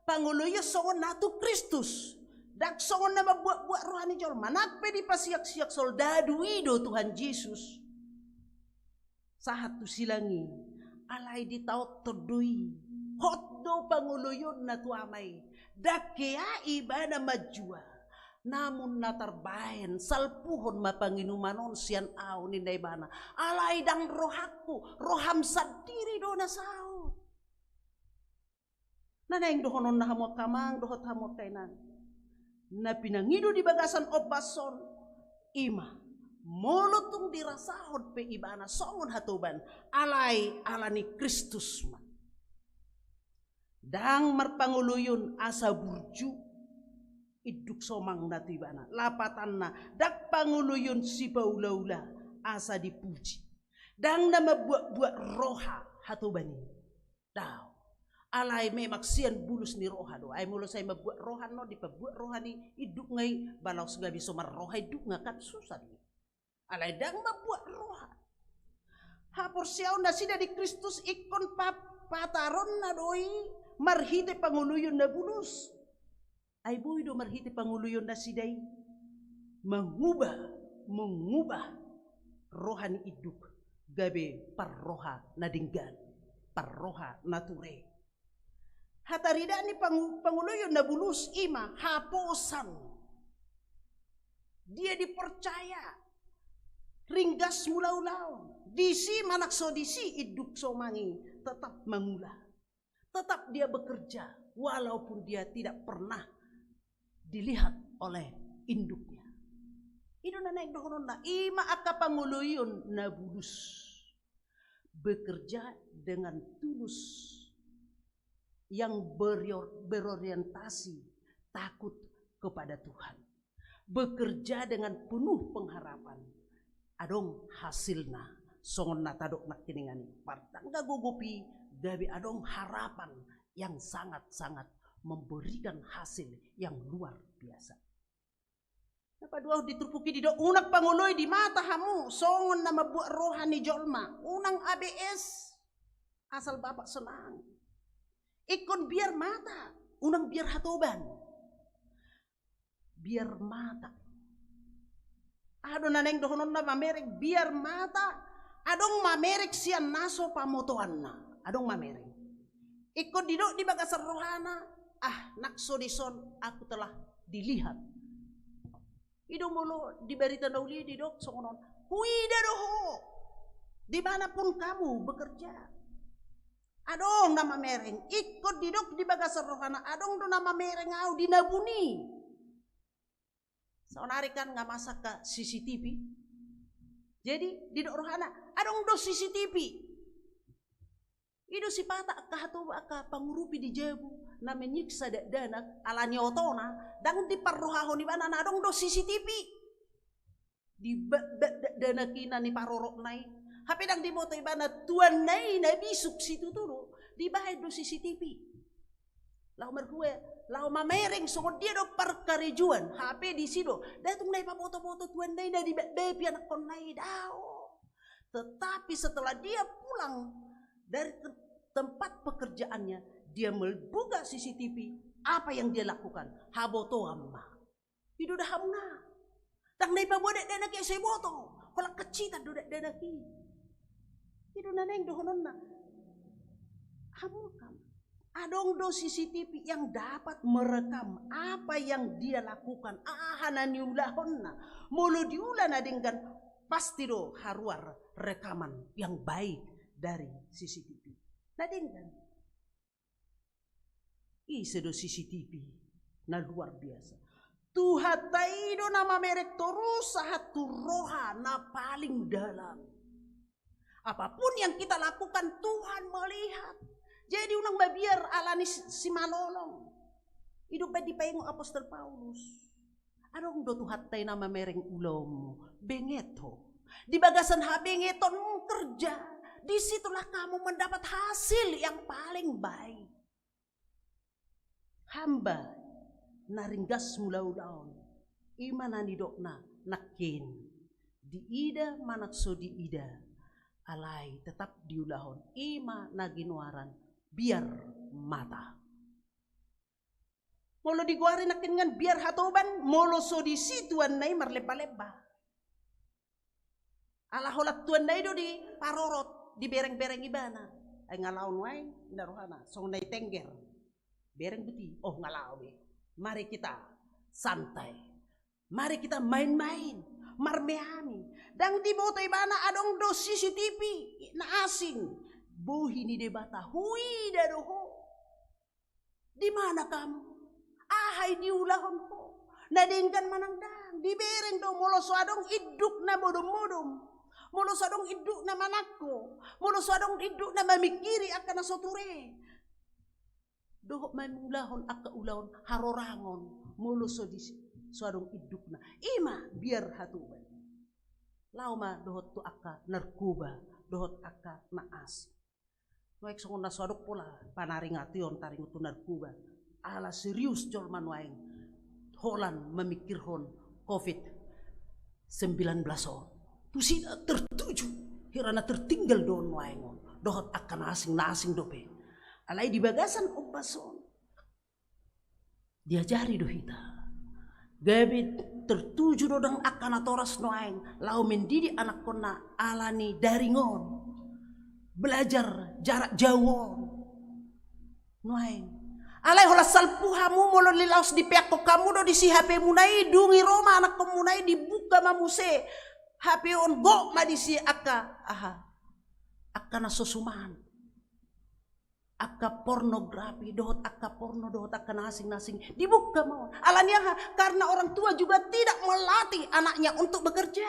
Pangoloion songon na tu Kristus. Ndang songon na mambuat-buat roha ni jolma. Nang pe dipasiak-siak soldadu i do Tuhan Jesus sahat tu silang i. Alai ditaothon do i. Hot do pangoloionna tu Ama i. Ndang hea ibana manjua. Namun na tarbaen, salpuhon ma panginuman on sian ahu, ninna ibana. Alai ndang rohangku, roham sandiri do na saut. Na naeng dohononna hamu angka amang dohot hamu angka inang, na pinangido di bagasan ombas on, i ma, molo tung dirasahon pe ibana songon hatoban, alai ala ni Kristus ma. Ndang marpangoloion asa burju induk somangna tu ibana. Lapatanna, ndang pangoloion sipaula-ula asa dipuji. Ndang na mambuat-buat roha hatoban i. Daong. Alai memang sian bulus ni roha do. Ai molo sai mambuat roha annon, dipabuat roha ni indukna i, ba laos gabe so marroha indukna, kan susah do i. Alai ndang mambuat roha. Haporseaon nasida di Kristus ingkon pa-, pataronna do i marhite pangoloion na bulus. Ai boi do marhite pangoloion nasida i mangubah, mengubah roha ni induk gabe parroha na denggan, parroha na ture. Hataridaan ni pangu-, pangoloion na bulus i ma haposan. Dia dipercaya ringgas mulaulaon. Disi manang so disi induk somang i tetap mangula. Tetap dia bekerja walaupun dia tidak pernah dilihat oleh induknya. I do na naeng dohononna, i ma angka pangoloion na bulus. Bekerja dengan tulus, yang berior-, berorientasi takut kepada Tuhan. Bekerja dengan penuh pengharapan. Adong hasilna, songon na tadok nangkiningan i. Partangga gogo pe gabe adong harapan yang sangat-sangat memberikan hasil yang luar biasa. Na paduahon, di turpuk i didok, unang pangoloi di mata hamu songon na mambuat roha ni jolma, unang A B S, asal bapak senang. Ingkon biar mata, unang biar hatoban. Biar mata. Aha do na naeng dohononna mamereng biar mata? Adong mamereng sian na so pamotoanna. Adong mamereng. Ingkon didok di bagasan rohana, ah, nang so dison aku telah dilihat. I do molo di Barita na Uli didok songon on, huida do ho, di mana pun kamu bekerja. Adong na mamereng, ingkon didok di bagasan rohana, adong do na mamereng ahu di nabun i. Saonari kan nga masa angka C C T V. Jadi, didok rohana, adong do C C T V. I do sipata angka hatoba, angka pangurupi di jabu, na menyiksa dakdanak, ala ni otona, ndang diparrohahon ibana, na adong do C C T V. Di ba-, ba-, da-, dakdanak i na niparorotna i. Hape ndang diboto ibana tuanna i na bisuk situtu do, dibaen do C C T V. Laho marhua, laho mamereng songon dia do parkarejoan, hape disi do. Ndang tung na dipaboto-boto tuanna i na dibaen pe anakkonna i, daong. Tetapi setelah dia pulang dari te-, tempat pekerjaannya, dia membuka C C T V, Apa yang dia lakukan? Habotoan ma. I do da hamuna. Ndang na ipaboa dakdanak i asa iboto. Holan hansitan do dakdanak i. I do na naeng dohononna. Hamu kam. Adong do C C T V yang dapat merekam apa yang dia lakukan, aha na niulahonna. Molo diula na denggan, pasti do haruar rekaman yang baik dari C C T V. Na denggan. Ise do C C T V na luar biasa. Tuhanta i do na mamereng torus sahat tu roha na paling dalam. Apapun yang kita lakukan, Tuhan melihat. Jadi unang mabiar alani si, si malolong. I do umbaen dipaingot apostel Paulus. Adong do Tuhanta i na mamereng ulaonmu. Benget ho. Di bagasan habengetonmu kerja. Di situlah kamu mendapat hasil yang paling baik. Hamba na ringgas mulaulaon, i ma na nidokna nangkin, diida manang so diida, alai tetap diulahon, i ma na ginoaran biar mata. Molo digoari nangkin dengan biar hatoban, molo so disi tuanna i marlembalemba. Ala holan tuanna i do diparorot, diberengbereng ibana. Ai nga laho nuaeng, inda rohana, songon na i tengger. Bereng buti, oh nga laho be. Mari kita santai. Mari kita main-main, marmeami. Ndang diboto ibana adong do C C T V na asing. Bohi ni Debata, huida do ho. Di mana kamu? Aha i diulahon ho? Na denggan manang ndang? Dibereng do molo so adong induk na modom-modom. Molo so adong induk na manangko. Molo so adong induk na mamingkiri angka na so ture. Dohot mangulahon angka ulaon harorangon. Molo so di, so adong indukna. I ma biar hatoban. Laho ma dohot tu angka narkoba. Dohot angka na asing. Nuaeng songon na so adong pola panaringation taringot tu narkoba. Ala serius jolma nuaeng holan mamingkirhon covid sembilan belas on. Tusi na tertuju, hira na tertinggal do on nuaeng on. Dohot angka na asing, na asing dope. Alai di bagasan ombas on. Diajari do hita. Gabe tertuju do dang angka natoras nuaeng, laho mendidik anakkonna alani daring on. Belajar jarak jauh on. Nuaeng. Alai holan salpu hamu molo lilaos dipeakkon hamu do disi H P muna i, dung i ro ma anakkonmuna i dibuka ma muse H P on, gok ma disi angka, aha, angka na so suman. Angka pornografi, dohot angka porno, dohot angka na asing-asing. Dibuka ma on. Alani aha? Karena orang tua juga tidak melatih anaknya untuk bekerja.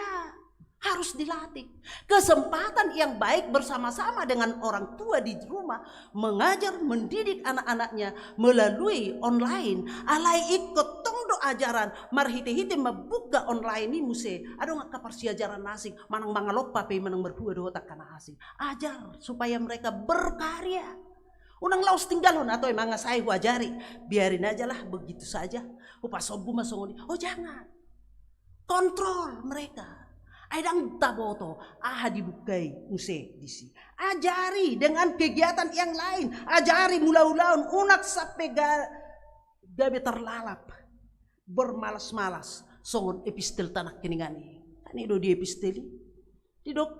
Harus dilatih. Kesempatan yang baik bersama-sama dengan orang tua di rumah, mengajar, mendidik anak-anaknya melalui online. Alai ingkon tong do ajaran, marhite-hite mambuka online i muse. Adong angka parsiajaran na asing, manang mangalompa pe, manang marhua dohot angka na asing. Ajar supaya mereka berkarya. Unang laos tinggalhon, atau emang nga sai huajari, biarin aja lah begitu saja. Hupasombu ma songon i. Oh, jangan. Kontrol mereka. Ai dang taboto aha dibuka i muse disi. Ajari dengan kegiatan yang lain. Ajari mulaulaon, unang sampe ga, gabe terlalap. Bermalas-malas songon epistel tanak keningan i. Kan i do di epistel i. Didok,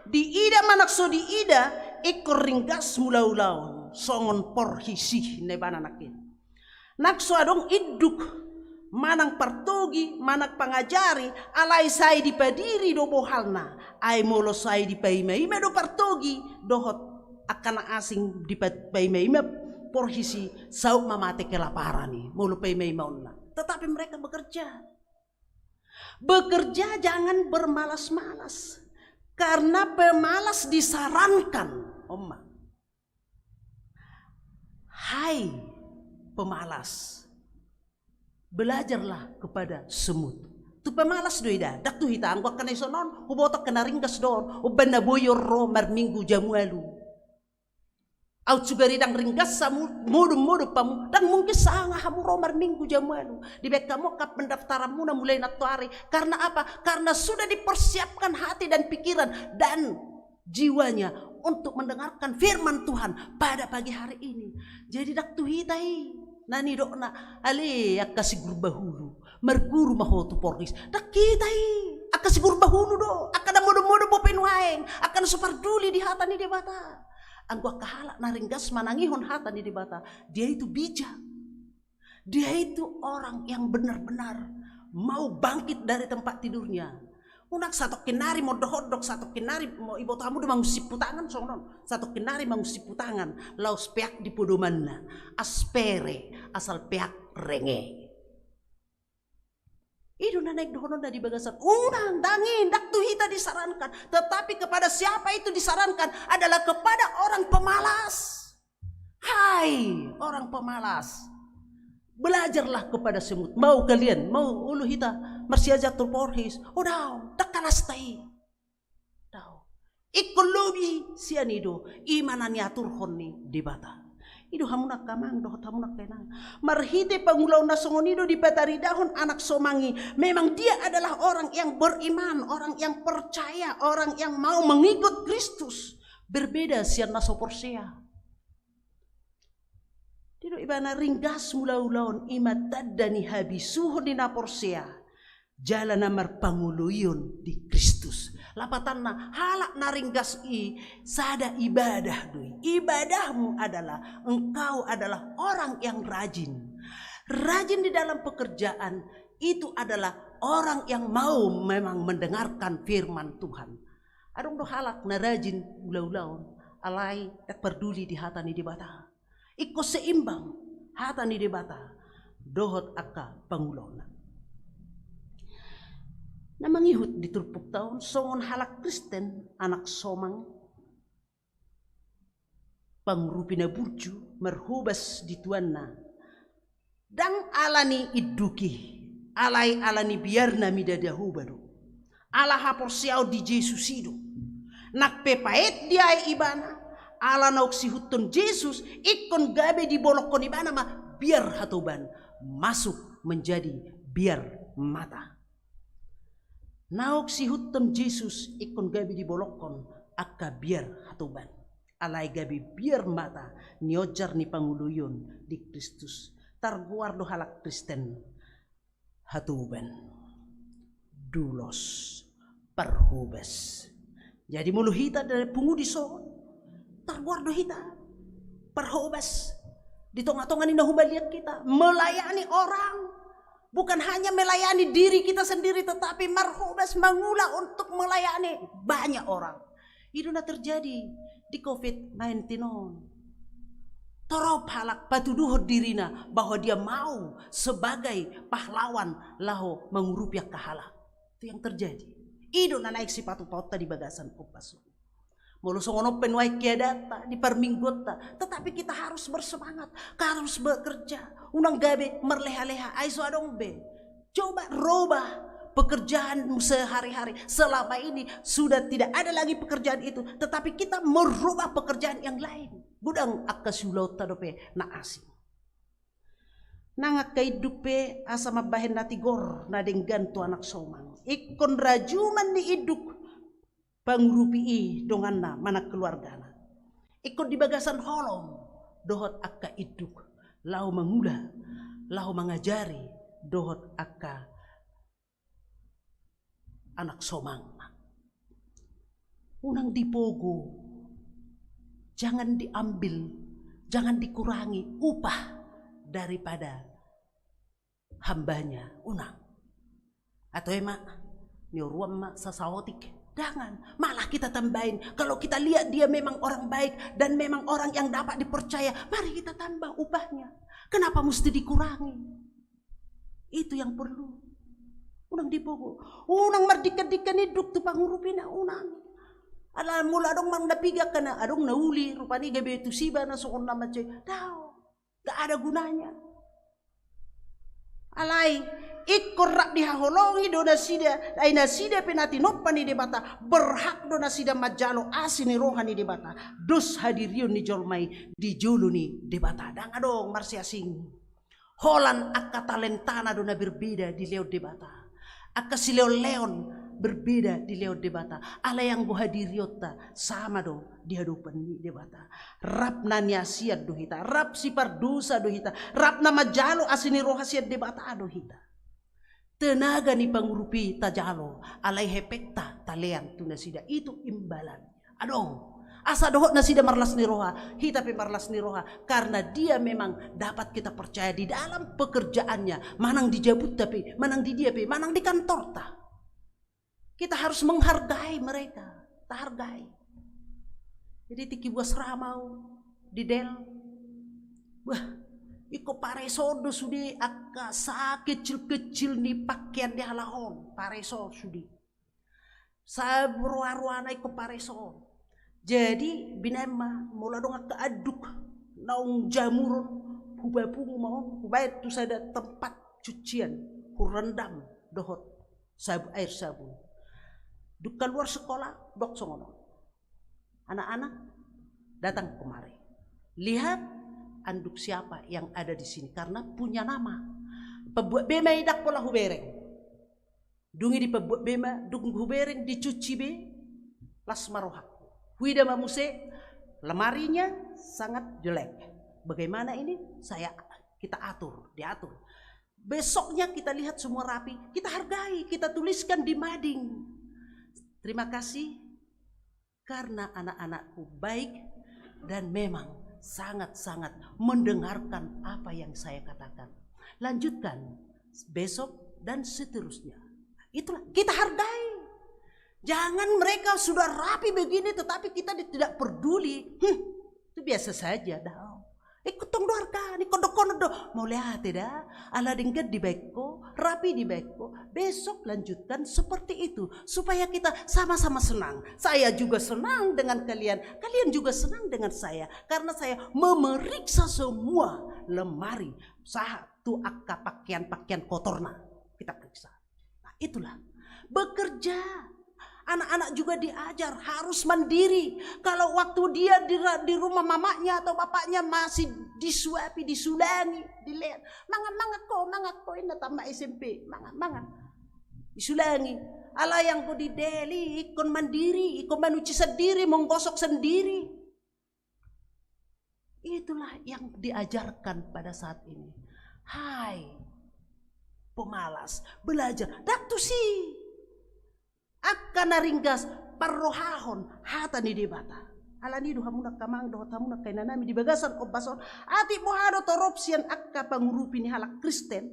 diida manang so diida, ingkon ringgas mulaulaon songon porhisi na ibana nangkin. Nang so adong induk manang partogi manang pangajari, alai sai dipadiri do bohalna. Ai molo sai dipaimaima do partogi dohot angka na asing, dipaimaima porhisi, saut ma mate kelaparan i molo paimaimaonna. Tetapi mereka bekerja. Bekerja jangan bermalas-malas. Karena pemalas disarankan. Oma. Hai pemalas. Belajarlah kepada semut. Tu pemalas do i da. Dang tu hita anggo angka na ison on. Huboto angka na ringgas do on. Umbaen na boi on ro marminggu jam ualu. Aut sugari dang ringgas hamu, modom-modom hamu, dang mungkin sanga hamu ro marminggu jam ualu. Dibaen hamu angka pendaftaranmuna mulai nantoari. Karena apa? Karena sudah dipersiapkan hati dan pikiran dan jiwanya untuk mendengarkan firman Tuhan pada pagi hari ini. Jadi dang tu hita i. Na nidokna, ale angka si Gurbahulu, marguru ma ho tu Porhis. Ndang hita i, angka si Gurbahulu do, angka na modom-modom bope nuaeng, angka na so parduli di hata ni Debata. Anggo angka halak na ringgas manangihon hata ni Debata, dia itu bijak. Dia itu orang yang benar-benar mau bangkit dari tempat tidurnya. Unang satongkin nari mondok-ondok, satongkin nari mo-, iboto hamu do mangunsip tu tangan, songon on. Satongkin nari mangunsip tu tangan, laos peak di podomanna. Aspere, asal peak renge. I do na naeng dohononna di bagasan. Unang, ndang i, ndang tu hita disarankan. Tetapi kepada siapa itu disarankan? Adalah kepada orang pemalas. Hai orang pemalas, belajarlah kepada semut. Mau kalian, mau olo hita marsiajar tu Porhis? O daong, ndang halasta i. Daong. Ingkon lobi sian i do, i ma na niaturhon ni Debata. I do hamu na angka amang dohot hamu na angka inang. Marhite pangulaon na songon i do dipataridahon anak somang i. Memang dia adalah orang yang beriman, orang yang percaya, orang yang mau mengikut Kristus. Berbeda sian na so porsea. Didok ibana ringgas mangula ulaon i ma tanda ni habisuhon ni na porsea, jala na marpangoloion di Kristus. Lapatanna, halak na ringgas i sada ibadah do i. Ibadahmu adalah, engkau adalah orang yang rajin. Rajin di dalam pekerjaan itu adalah orang yang mau memang mendengarkan firman Tuhan. Adong do halak na rajin ulaulaon, alai ndang parduli di hata ni Debata. Ingkon seimbang hata ni Debata dohot angka pangulaonna. Na mangihut di turpukta on songon halak Kristen, anak somang, pangurupi na burju, marhobas di tuanna. Ndang ala ni induk i, alai ala ni biarna mida Jahowa do. Ala haporseaon di Jesus i do. Nang pe paet diae ibana, ala naung siihuthon Jesus, ingkon gabe dibolongkon ibana ma biar hatoban, masuk menjadi biar mata. Naung siihuthon Jesus ingkon gabe dibolongkon angka biar hatoban. Alai gabe biar mata nionjar ni pangoloion di Kristus. Targoar do halak Kristen hatoban, doulos, parhobas. Jadi molo hita dari pungu dison, targoar do hita parhobas. Di tonga-tonga ni na humaliang hita, melayani orang. Bukan hanya melayani diri kita sendiri, tetapi marhobas mangula untuk melayani banyak orang. I do na terjadi di covid nineteen on. Torop halak patuduhon dirina bahwa dia mau sebagai pahlawan laho mangurupi angka halak. Itu yang terjadi. I do na naeng sipatupaonta di bagasan ombas on. Molo songon on pe nuaeng keadaanta di parmingguonta, tetapi kita harus bersemangat, harus bekerja. Unang gabe marleha-leha, ai so adong be. Coba robah pekerjaan sehari-hari. Selama ini sudah tidak ada lagi pekerjaan itu, tetapi kita merubah pekerjaan yang lain. Godang angka siulaonta dope na asing. Nang angka induk pe asa mambahen na tigor na denggan tu anak somang. Ingkon rajuman ni induk pangurupi i donganna manang keluargana. Ingkon di bagasan holong dohot angka induk, laho mangula, laho mangajari dohot angka anak somangna. Unang dipogo, jangan diambil, jangan dikurangi upah daripada hambanya, unang. Atau ema, nioruan ma sasaotik. Jangan, malah kita tambahin. Kalau kita lihat dia memang orang baik dan memang orang yang dapat dipercaya, mari kita tambah upahnya. Kenapa mesti dikurangi? Itu yang perlu. Unang dipogo. Unang mardingkan-dingkan induk tu pangurupina, unang. Ala molo adong manang na piga, angka na adong na uli, rupani gabe tusi ibana songon na mansai. Daong. Gak ada gunanya. Alai, ingkon rap dihaholongi do nasida, ai nasida pe na tinompa ni Debata, berhak do nasida manjalo asi ni roha ni Debata, dos hadirion ni jolma i di jolo ni Debata. Ndang adong marsiasing. Holan angka talentana do na berbeda dilehon Debata. Angka silehon-lehon berbeda dilehon Debata. Alai anggo hadirionta sama do di adopan ni Debata. Rap na niasian do hita, rap sipardosa do hita, rap na manjalo asi ni roha sian Debata do hita. Tenaga ni pangurupi tajalo, alai hepengta talean tu nasida, itu imbalan. Adong. Asa dohot nasida marlas ni roha, hita pe marlas ni roha, karena dia memang dapat kita percaya di dalam pekerjaannya, manang di jabunta pe, manang di dia pe, manang di kantorta. Kita harus menghargai mereka, tahargai. Jadi tingki buas ramau di Del. Wah, ingkon pareso do sude angka sakecil-kecil ni pakean dihalak on, pareso sude. Saroa-roana ingkon pareso. Jadi binaen ma molo adong angka anduk naung jamuron, hubapungu ma on, hubaen tu sada tempat cucian, hurendam dohot sabu, air sabun. Dung kaluar sekolah, dok songon on. Anak-anak, datang kemari. Lihat anduk siapa yang ada di sini, karena punya nama. Pembuat be ma i, ndang pola hubereng. Dung i dipembuat be ma, dung hubereng dicuci be, las ma rohangku. Huida ma muse, lemarinya sangat jelek. Bagaimana ini? Saya, kita atur, diatur. Besoknya kita lihat semua rapi, kita hargai, kita tuliskan di mading. Terima kasih karena anak-anakku baik dan memang sangat-sangat mendengarkan apa yang saya katakan. Lanjutkan besok dan seterusnya. Itulah, kita hargai. Jangan mereka sudah rapi begini tetapi kita di-, tidak peduli. Hmm, itu biasa saja, dah. Ingkon tong do harga, ingkon dohonon do. Mauliate da, ala denggan dibaen ho, rapi dibaen ho. Besok lanjutkan seperti itu supaya kita sama-sama senang. Saya juga senang dengan kalian, kalian juga senang dengan saya, karena saya memeriksa semua lemari, sahat tu angka pakean-pakean kotorna kita periksa. Nah, itulah bekerja. Anak-anak juga diajar harus mandiri. Kalau waktu dia di ra-, di rumah mamanya atau bapaknya masih disuapi, disulangi, dilean. Mangan, mangan ho, mangan ho, inna tamat S M P, mangan, mangan. Disulangi. Alai anggo di Del i, ingkon mandiri, ingkon manuci sendiri, menggosok sendiri. Itulah yang diajarkan pada saat ini. Hai pemalas, belajar. Ndang tusi. Angka na ringgas, parrohahon hata ni Debata. Alani i do hamu angka amang dohot hamu angka inanami di bagasan ombas on, atik boha do torop sian angka pangurupi ni halak Kristen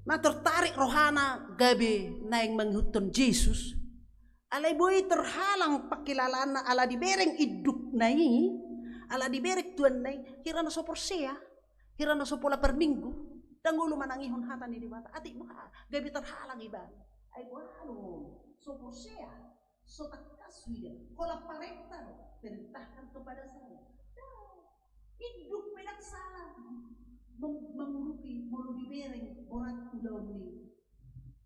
na tertarik rohana gabe naeng mangihuthon Jesus, alai boi terhalang pangkilalaanna ala dibereng indukna i, ala dibereng tuanna i, hira na so porsea, hira na so pola parminggu, ndang olo manangihon hata ni Debata, atik boha gabe terhalang ibana. Ai boha do, so porsea. So tangkas huida, holan parenta do, perintahkan kepada saya. Dah, induk pe ndang sala meng-, mangurupi molo dibereng borat ulaon ni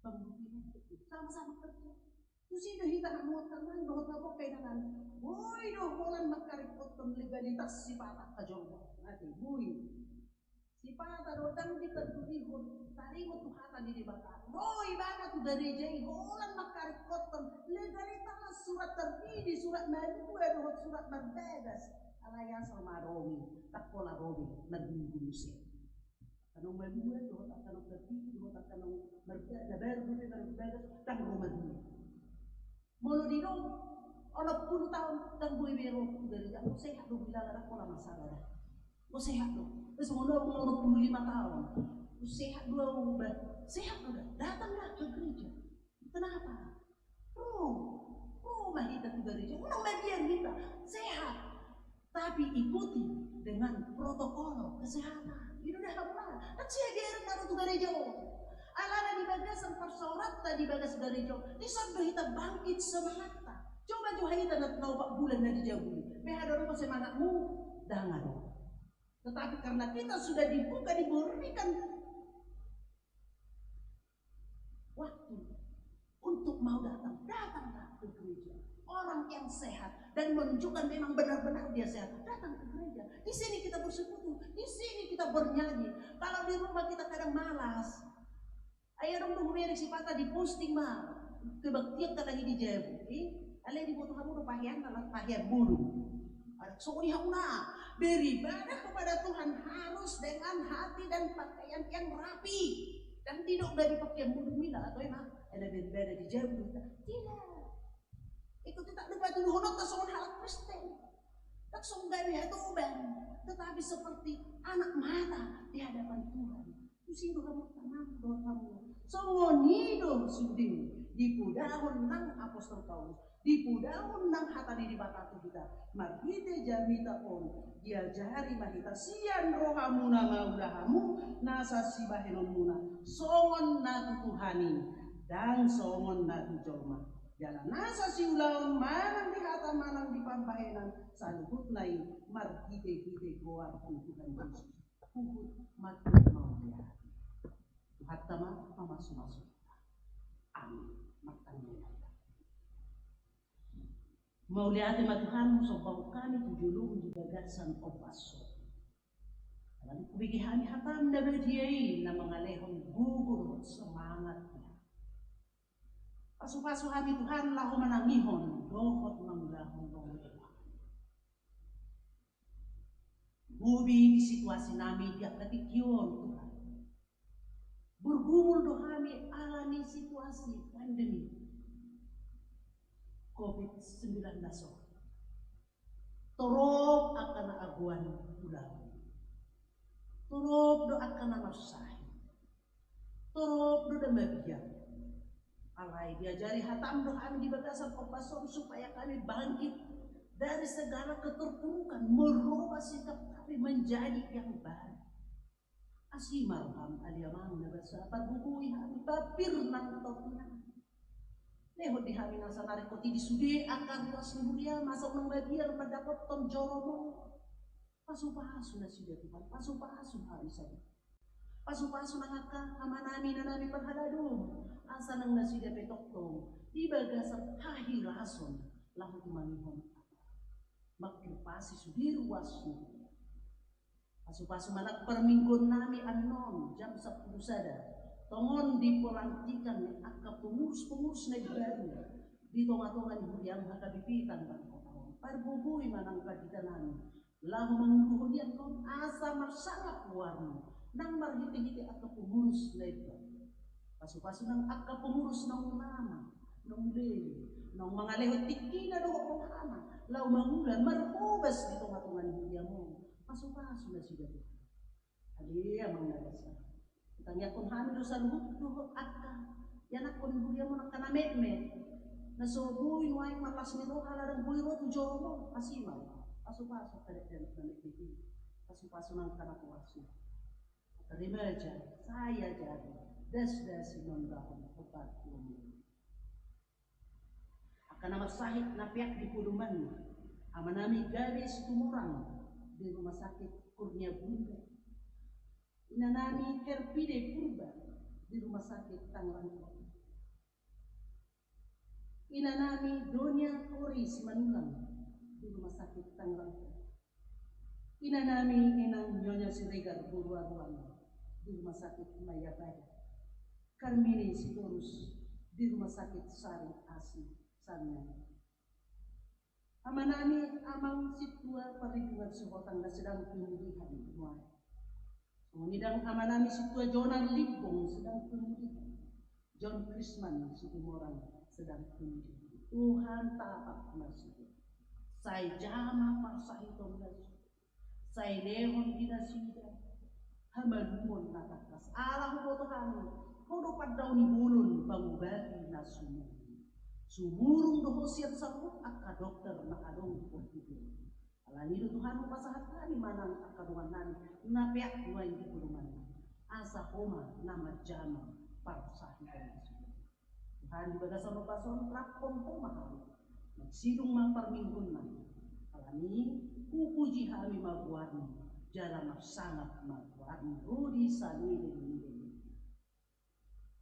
pangurupi, sama-sama kerja. Tusi do hita hamu angka amang dohot hamu angka inanami. Boi do holan mangkaringkothon legalitas sipata angka jolma. Ate, boi. Sipata do ndang dipardulihon, taringot tu hata ni Debata. Ro ibana tu gareja i holan mangkaringkothon legalitas, surat terpilih, surat malua dohot surat marbagas. Alai asal ma adong i, ndang pola ro be marminggu muse. Angka naung malua dohot angka naung terpilih dohot angka naung marba-, na baru dope marbagas, ndang ro marminggu. Molo didok onom pulu taon ndang boi be ro tu gareja, anggo sehat do huilala, ndang pola masalah da. Anggo sehat do. Songon au onom pulu lima taon, sehat do au, bah, sehat do da. Datang da ke gereja. Kenapa? Ro, ro ma hita tu gareja. Unang mabiar hita. Sehat. Tapi ikuti dengan protokol kesehatan. I do da hamu, ndang siabiaran na ro tu gareja on. Alana di bagasan parsaoranta di bagas gareja on, dison do hita bangkit semangatta. Coba jo hita na, na opat bulan na di jabu i. Pe adong do semangatmu? Ndang adong. Tetapi karena kita sudah dibuka, diberikan waktu untuk mau datang, datanglah ke gereja. Orang yang sehat dan menunjukkan memang benar-benar dia sehat, datang ke gereja. Di sini kita bersekutu, di sini kita bernyanyi. Kalau di rumah kita kadang malas, Ai adong do hubereng sipata diposting ma kebaktian halak i di jabu i. Alai diboto hamu do paheanna, pahean bolon. Ai songon i hamuna, beribadah kepada Tuhan harus dengan hati dan pakaian yang rapi. Ndang didok gabe pahean bolon, mila atau ema, ai na beribadah di jabu do hita. Tidak. Itu tidak dipatuduhononta songon halak Kristen. Ndang songon gabe hatoban, tetapi seperti anak mata di hadapan Tuhan. Tusi do hamu, tenang do hamu. Songon i do sude dipodahon nang apostel Paulus, dipodahon nang hata ni Debata tu hita. Marhite jamita on diajari ma hita sian rohamuna, mangula hamu nasa sibahenonmuna songon na tu Tuhan i, ndang songon na tu jolma. Jala nasa siulaon manang di hata manang di pambahenan, saluhutna i marhitehite goar ni Tuhan Jesus. Huhut ma tutu mauliate. Tuhanta ma mamasumasu hita. Amin. Martangiang ma hita. Mauliate ma Tuhan, husombahon hami tu jolom di bagasan ombas on. Alani hubege hami hatam na badia i na mangalehon gogo dohot semangat. Pasupasu hami Tuhan laho manangihon dohot mangulahon lomo. Hobi di situasi nami di angka tingki on Tuhan. Bergumul do hami alani situasi pandemi covid sembilan belas on. Torop angka na agoan ulaon. Torop do angka na marsahit. Torop do na mabiar. Alai diajari hatam do hami di bagasan ombas on supaya kami bangkit dari segala keterpurukan, merubah sikap kami menjadi yang baru. Asi ma roham ale Amang na basa, pargogoi hami, papir nang topi nami. Lehon di hami nasa na ringkot i di sude angka ruas ni huria, masa unang mabiar mandapothon joro-Mu. Pasupasu nasida Tuhan, pasupasu hami sadari. Pasupasu nang angka amanami, inanami parhalado, asa nang nasida pe tongtong di bagasan hahilason laho tumangihon Amang. Mangkirpasi sude ruas ni huria. Pasupasu ma nang parmingguonnami annon jam sampulu sada. Tongon di pelantikan ni angka pengurus-pengurus na imbaru di tonga-tonga ni huriaM H K B P Tangerang Kota on. Pargogoi ma nang panditanami laho manguluhon i annon asa marsangap goarMu nang marhite-hite angka pengurus na imbaru. Pasupasu nang angka pengurus naung rama, naung lele, naung mangalehon tingkina dohot rohana laho mangula marhobas di tonga-tonga ni huriaM on. Pasupasu nasida Tuhan. Ale Amang na basa, hutangiangkon hami do saluhut dohot angka ianakhon ni huriaM on, angka na metmet, na so boi nuaeng marlas ni roha ala ndang boi ro tu joro-Mu. Asi ma, pasupasu angka dakdanak na metmet i. Pasupasu nang angka na poas i. Remaja, sai ajari, dasdasi mambahon opat puluh menit. Angka na marsahit na peak di podoman, amanami Gade Situmorang di Rumah Sakit Kurnia Bunda, inanami Herpide Purba di Rumah Sakit Tangerang Kota, inanami Donia Hori Simanullang di Rumah Sakit Tangerang Kota, inanami Inang Nyonya Siregar boru Aruan di Rumah Sakit Mayapada, Karmini Sitorus di Rumah Sakit Sari Asi Sarian, amanami Amang Sintua Parlindungan Sihotang na sedang pemulihan nuaeng. Songon i nang amanami Sintua Jonar Limbong sedang pemulihan. John Krisman Situmorang sedang pemulihan. Tuhan, tatap ma sude. Sai jama parsahiton nasida. Sai lehon di nasida hamalumon na tangkas. Ala huboto hami, Ho do pandaon ni bolon, pangobati na sumurung. Sumurung do Ho sian saluhut angka dokter na adong di portibi on. Alani i do Tuhan, hupasahat hami ma nang angka dongannami na peak nuaeng di podomanna, asa Ho ma na manjama parsahiton nasida. Tuhan, di bagasan ombas on, raphon Ho ma hami. Marsidung ma parmingguonnami. Alani i, hupuji hami ma goarMu, jala marsangap ma goarMu ro di saleleng ni lelengmi.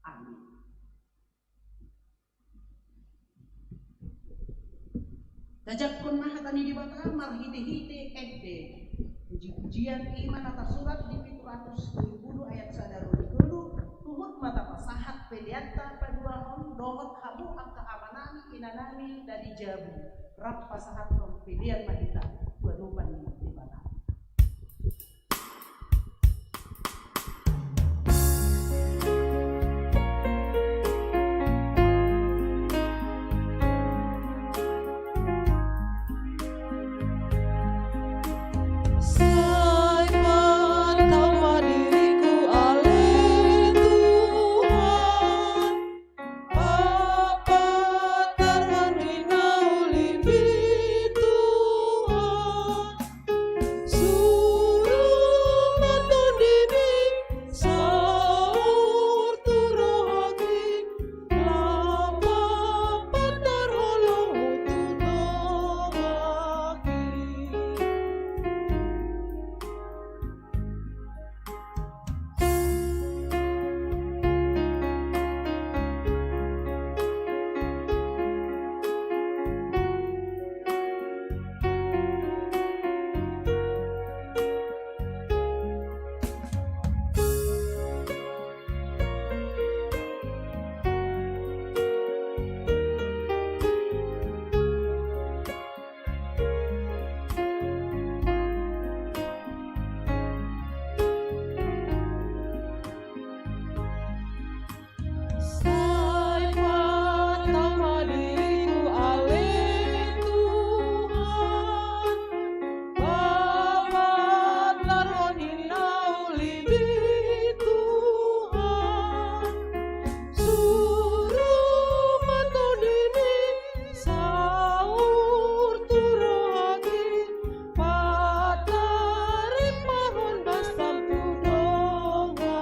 Amin. Tajangkon ma hata ni Debata marhitehite ende. Puji-pujian i ma na tasurat di pitu ratus tolu pulu ayat sada ro di tolu, huhut ma tapasahat peleanta paduahon dohot hamu angka amanami inanami na di jabu, rap pasahathon pelean ma hita tu adopan ni Debata. Sai mantau ma diriku ale Tuhan, papatarhon ninna ulimi Tuhan. Suru ma tondimi saur tu rohangki, lam papatarhon holongku tu donganki. Sai mantau ma diriku ale Tuhan, papatarhon ninna ulimi Tuhan. Suru ma tondimi saur tu rohangki, pataripahon basam tu donganki.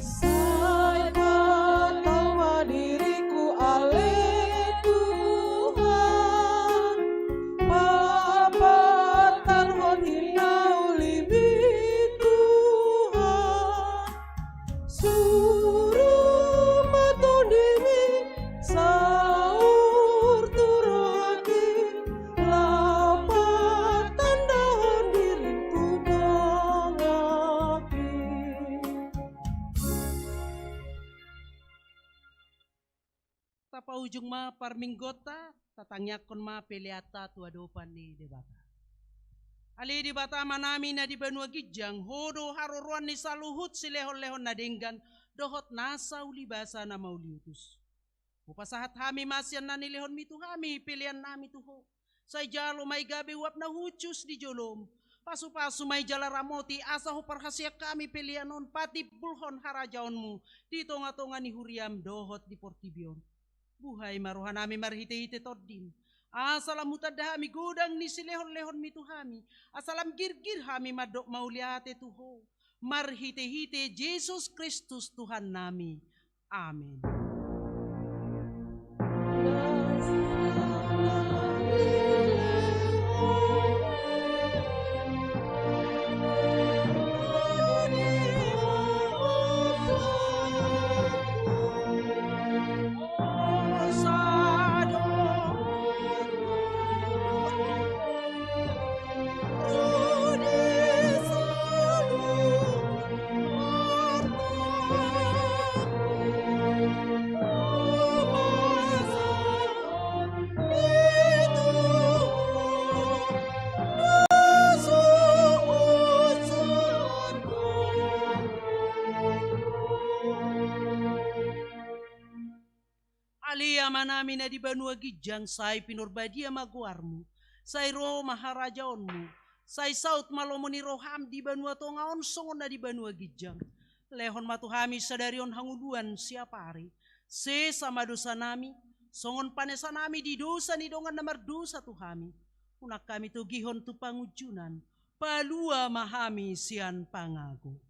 Sai mantau ma diriku ale Tuhan, papatarhon ninna ulimi Tuhan. Suru ma tondimi saur tu rohangki, lam patandahon dirim tu donganki. Tapaujung ma parmingguonta, tatangiangkon ma peleanta tu adopan ni Debata. Ale Debata Amanami na di banua ginjang, Ho do haroroan ni saluhut silehonlehon na denggan dohot nasa ulibasa na mauliutus. Hupasahat hami ma sian na nilehonmi tu hami peleannami tu Ho. Sai jalo ma i gabe uap na hushus di jolom. Pasupasu ma i jala ramoti asa huparhaseang hami pelean on patimbulhon harajaonmu di tongatonga ni huriam dohot di portibi on. Buhai ma rohanami marhitehite Tondim, asa lam hutanda hami godang ni silehonlehonmi tu hami, asa lam girgir hami mandok mauliate tu Ho, marhitehite Jesus Kristus Tuhannami. Amen. Ale Amanami na di banua ginjang, sai pinarbadia ma goarmu, sai ro ma harajaonmu, sai saut ma lomo ni roham di banua tonga on songon na di banua ginjang. Lehon ma tu hami sadari on hangoluan siapari, Sesa ma dosanami, songon panesanami di dosa ni dongan na mardosa tu hami. Unang hami togihon tu pangunjunan, palua ma hami sian pangago.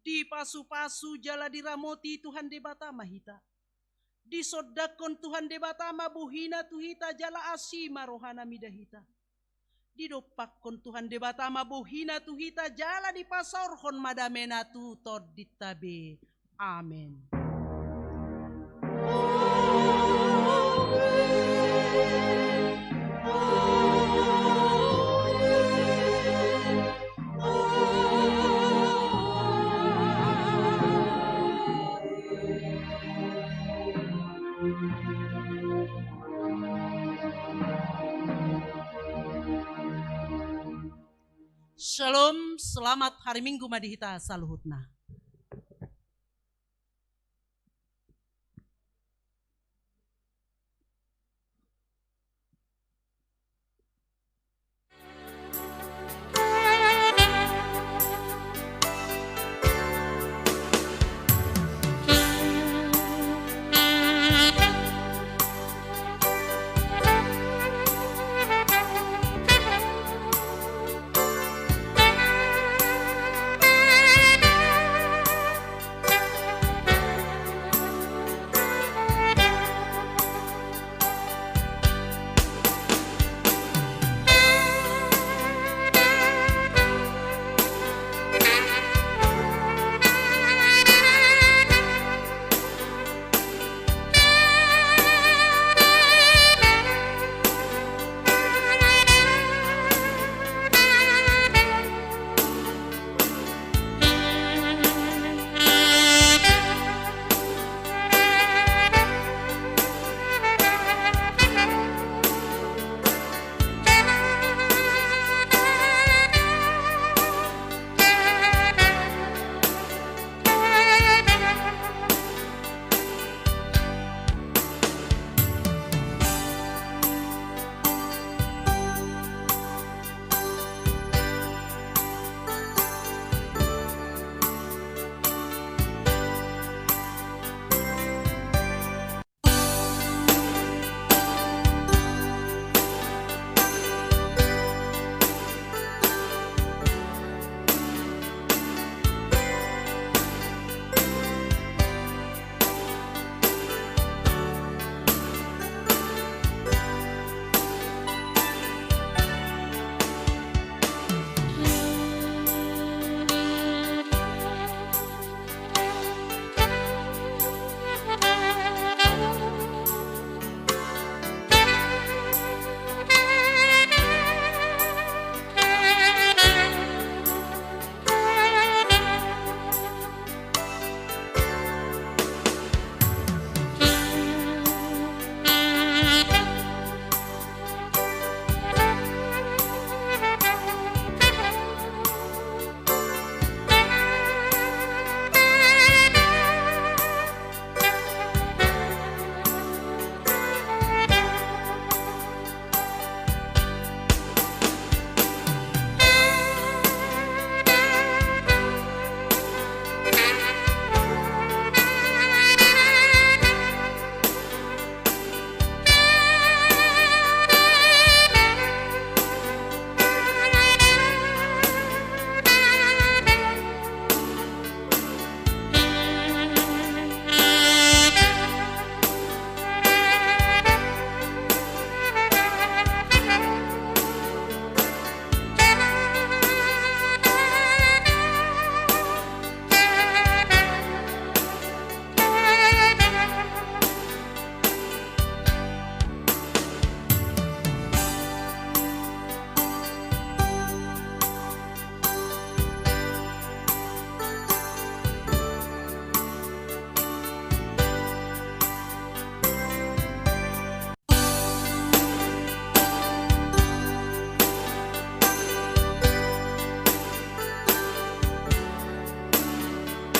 Dipasupasu jala diramoti Tuhan Debata ma hita. Disondangkon Tuhan Debata ma bohina tu hita jala asi ma rohana mida hita. Didompakkon Tuhan Debata ma bohina tu hita jala dipasaorhon ma damena tu tondinta be. Amen. Shalom, selamat hari Minggu ma di hita saluhutna.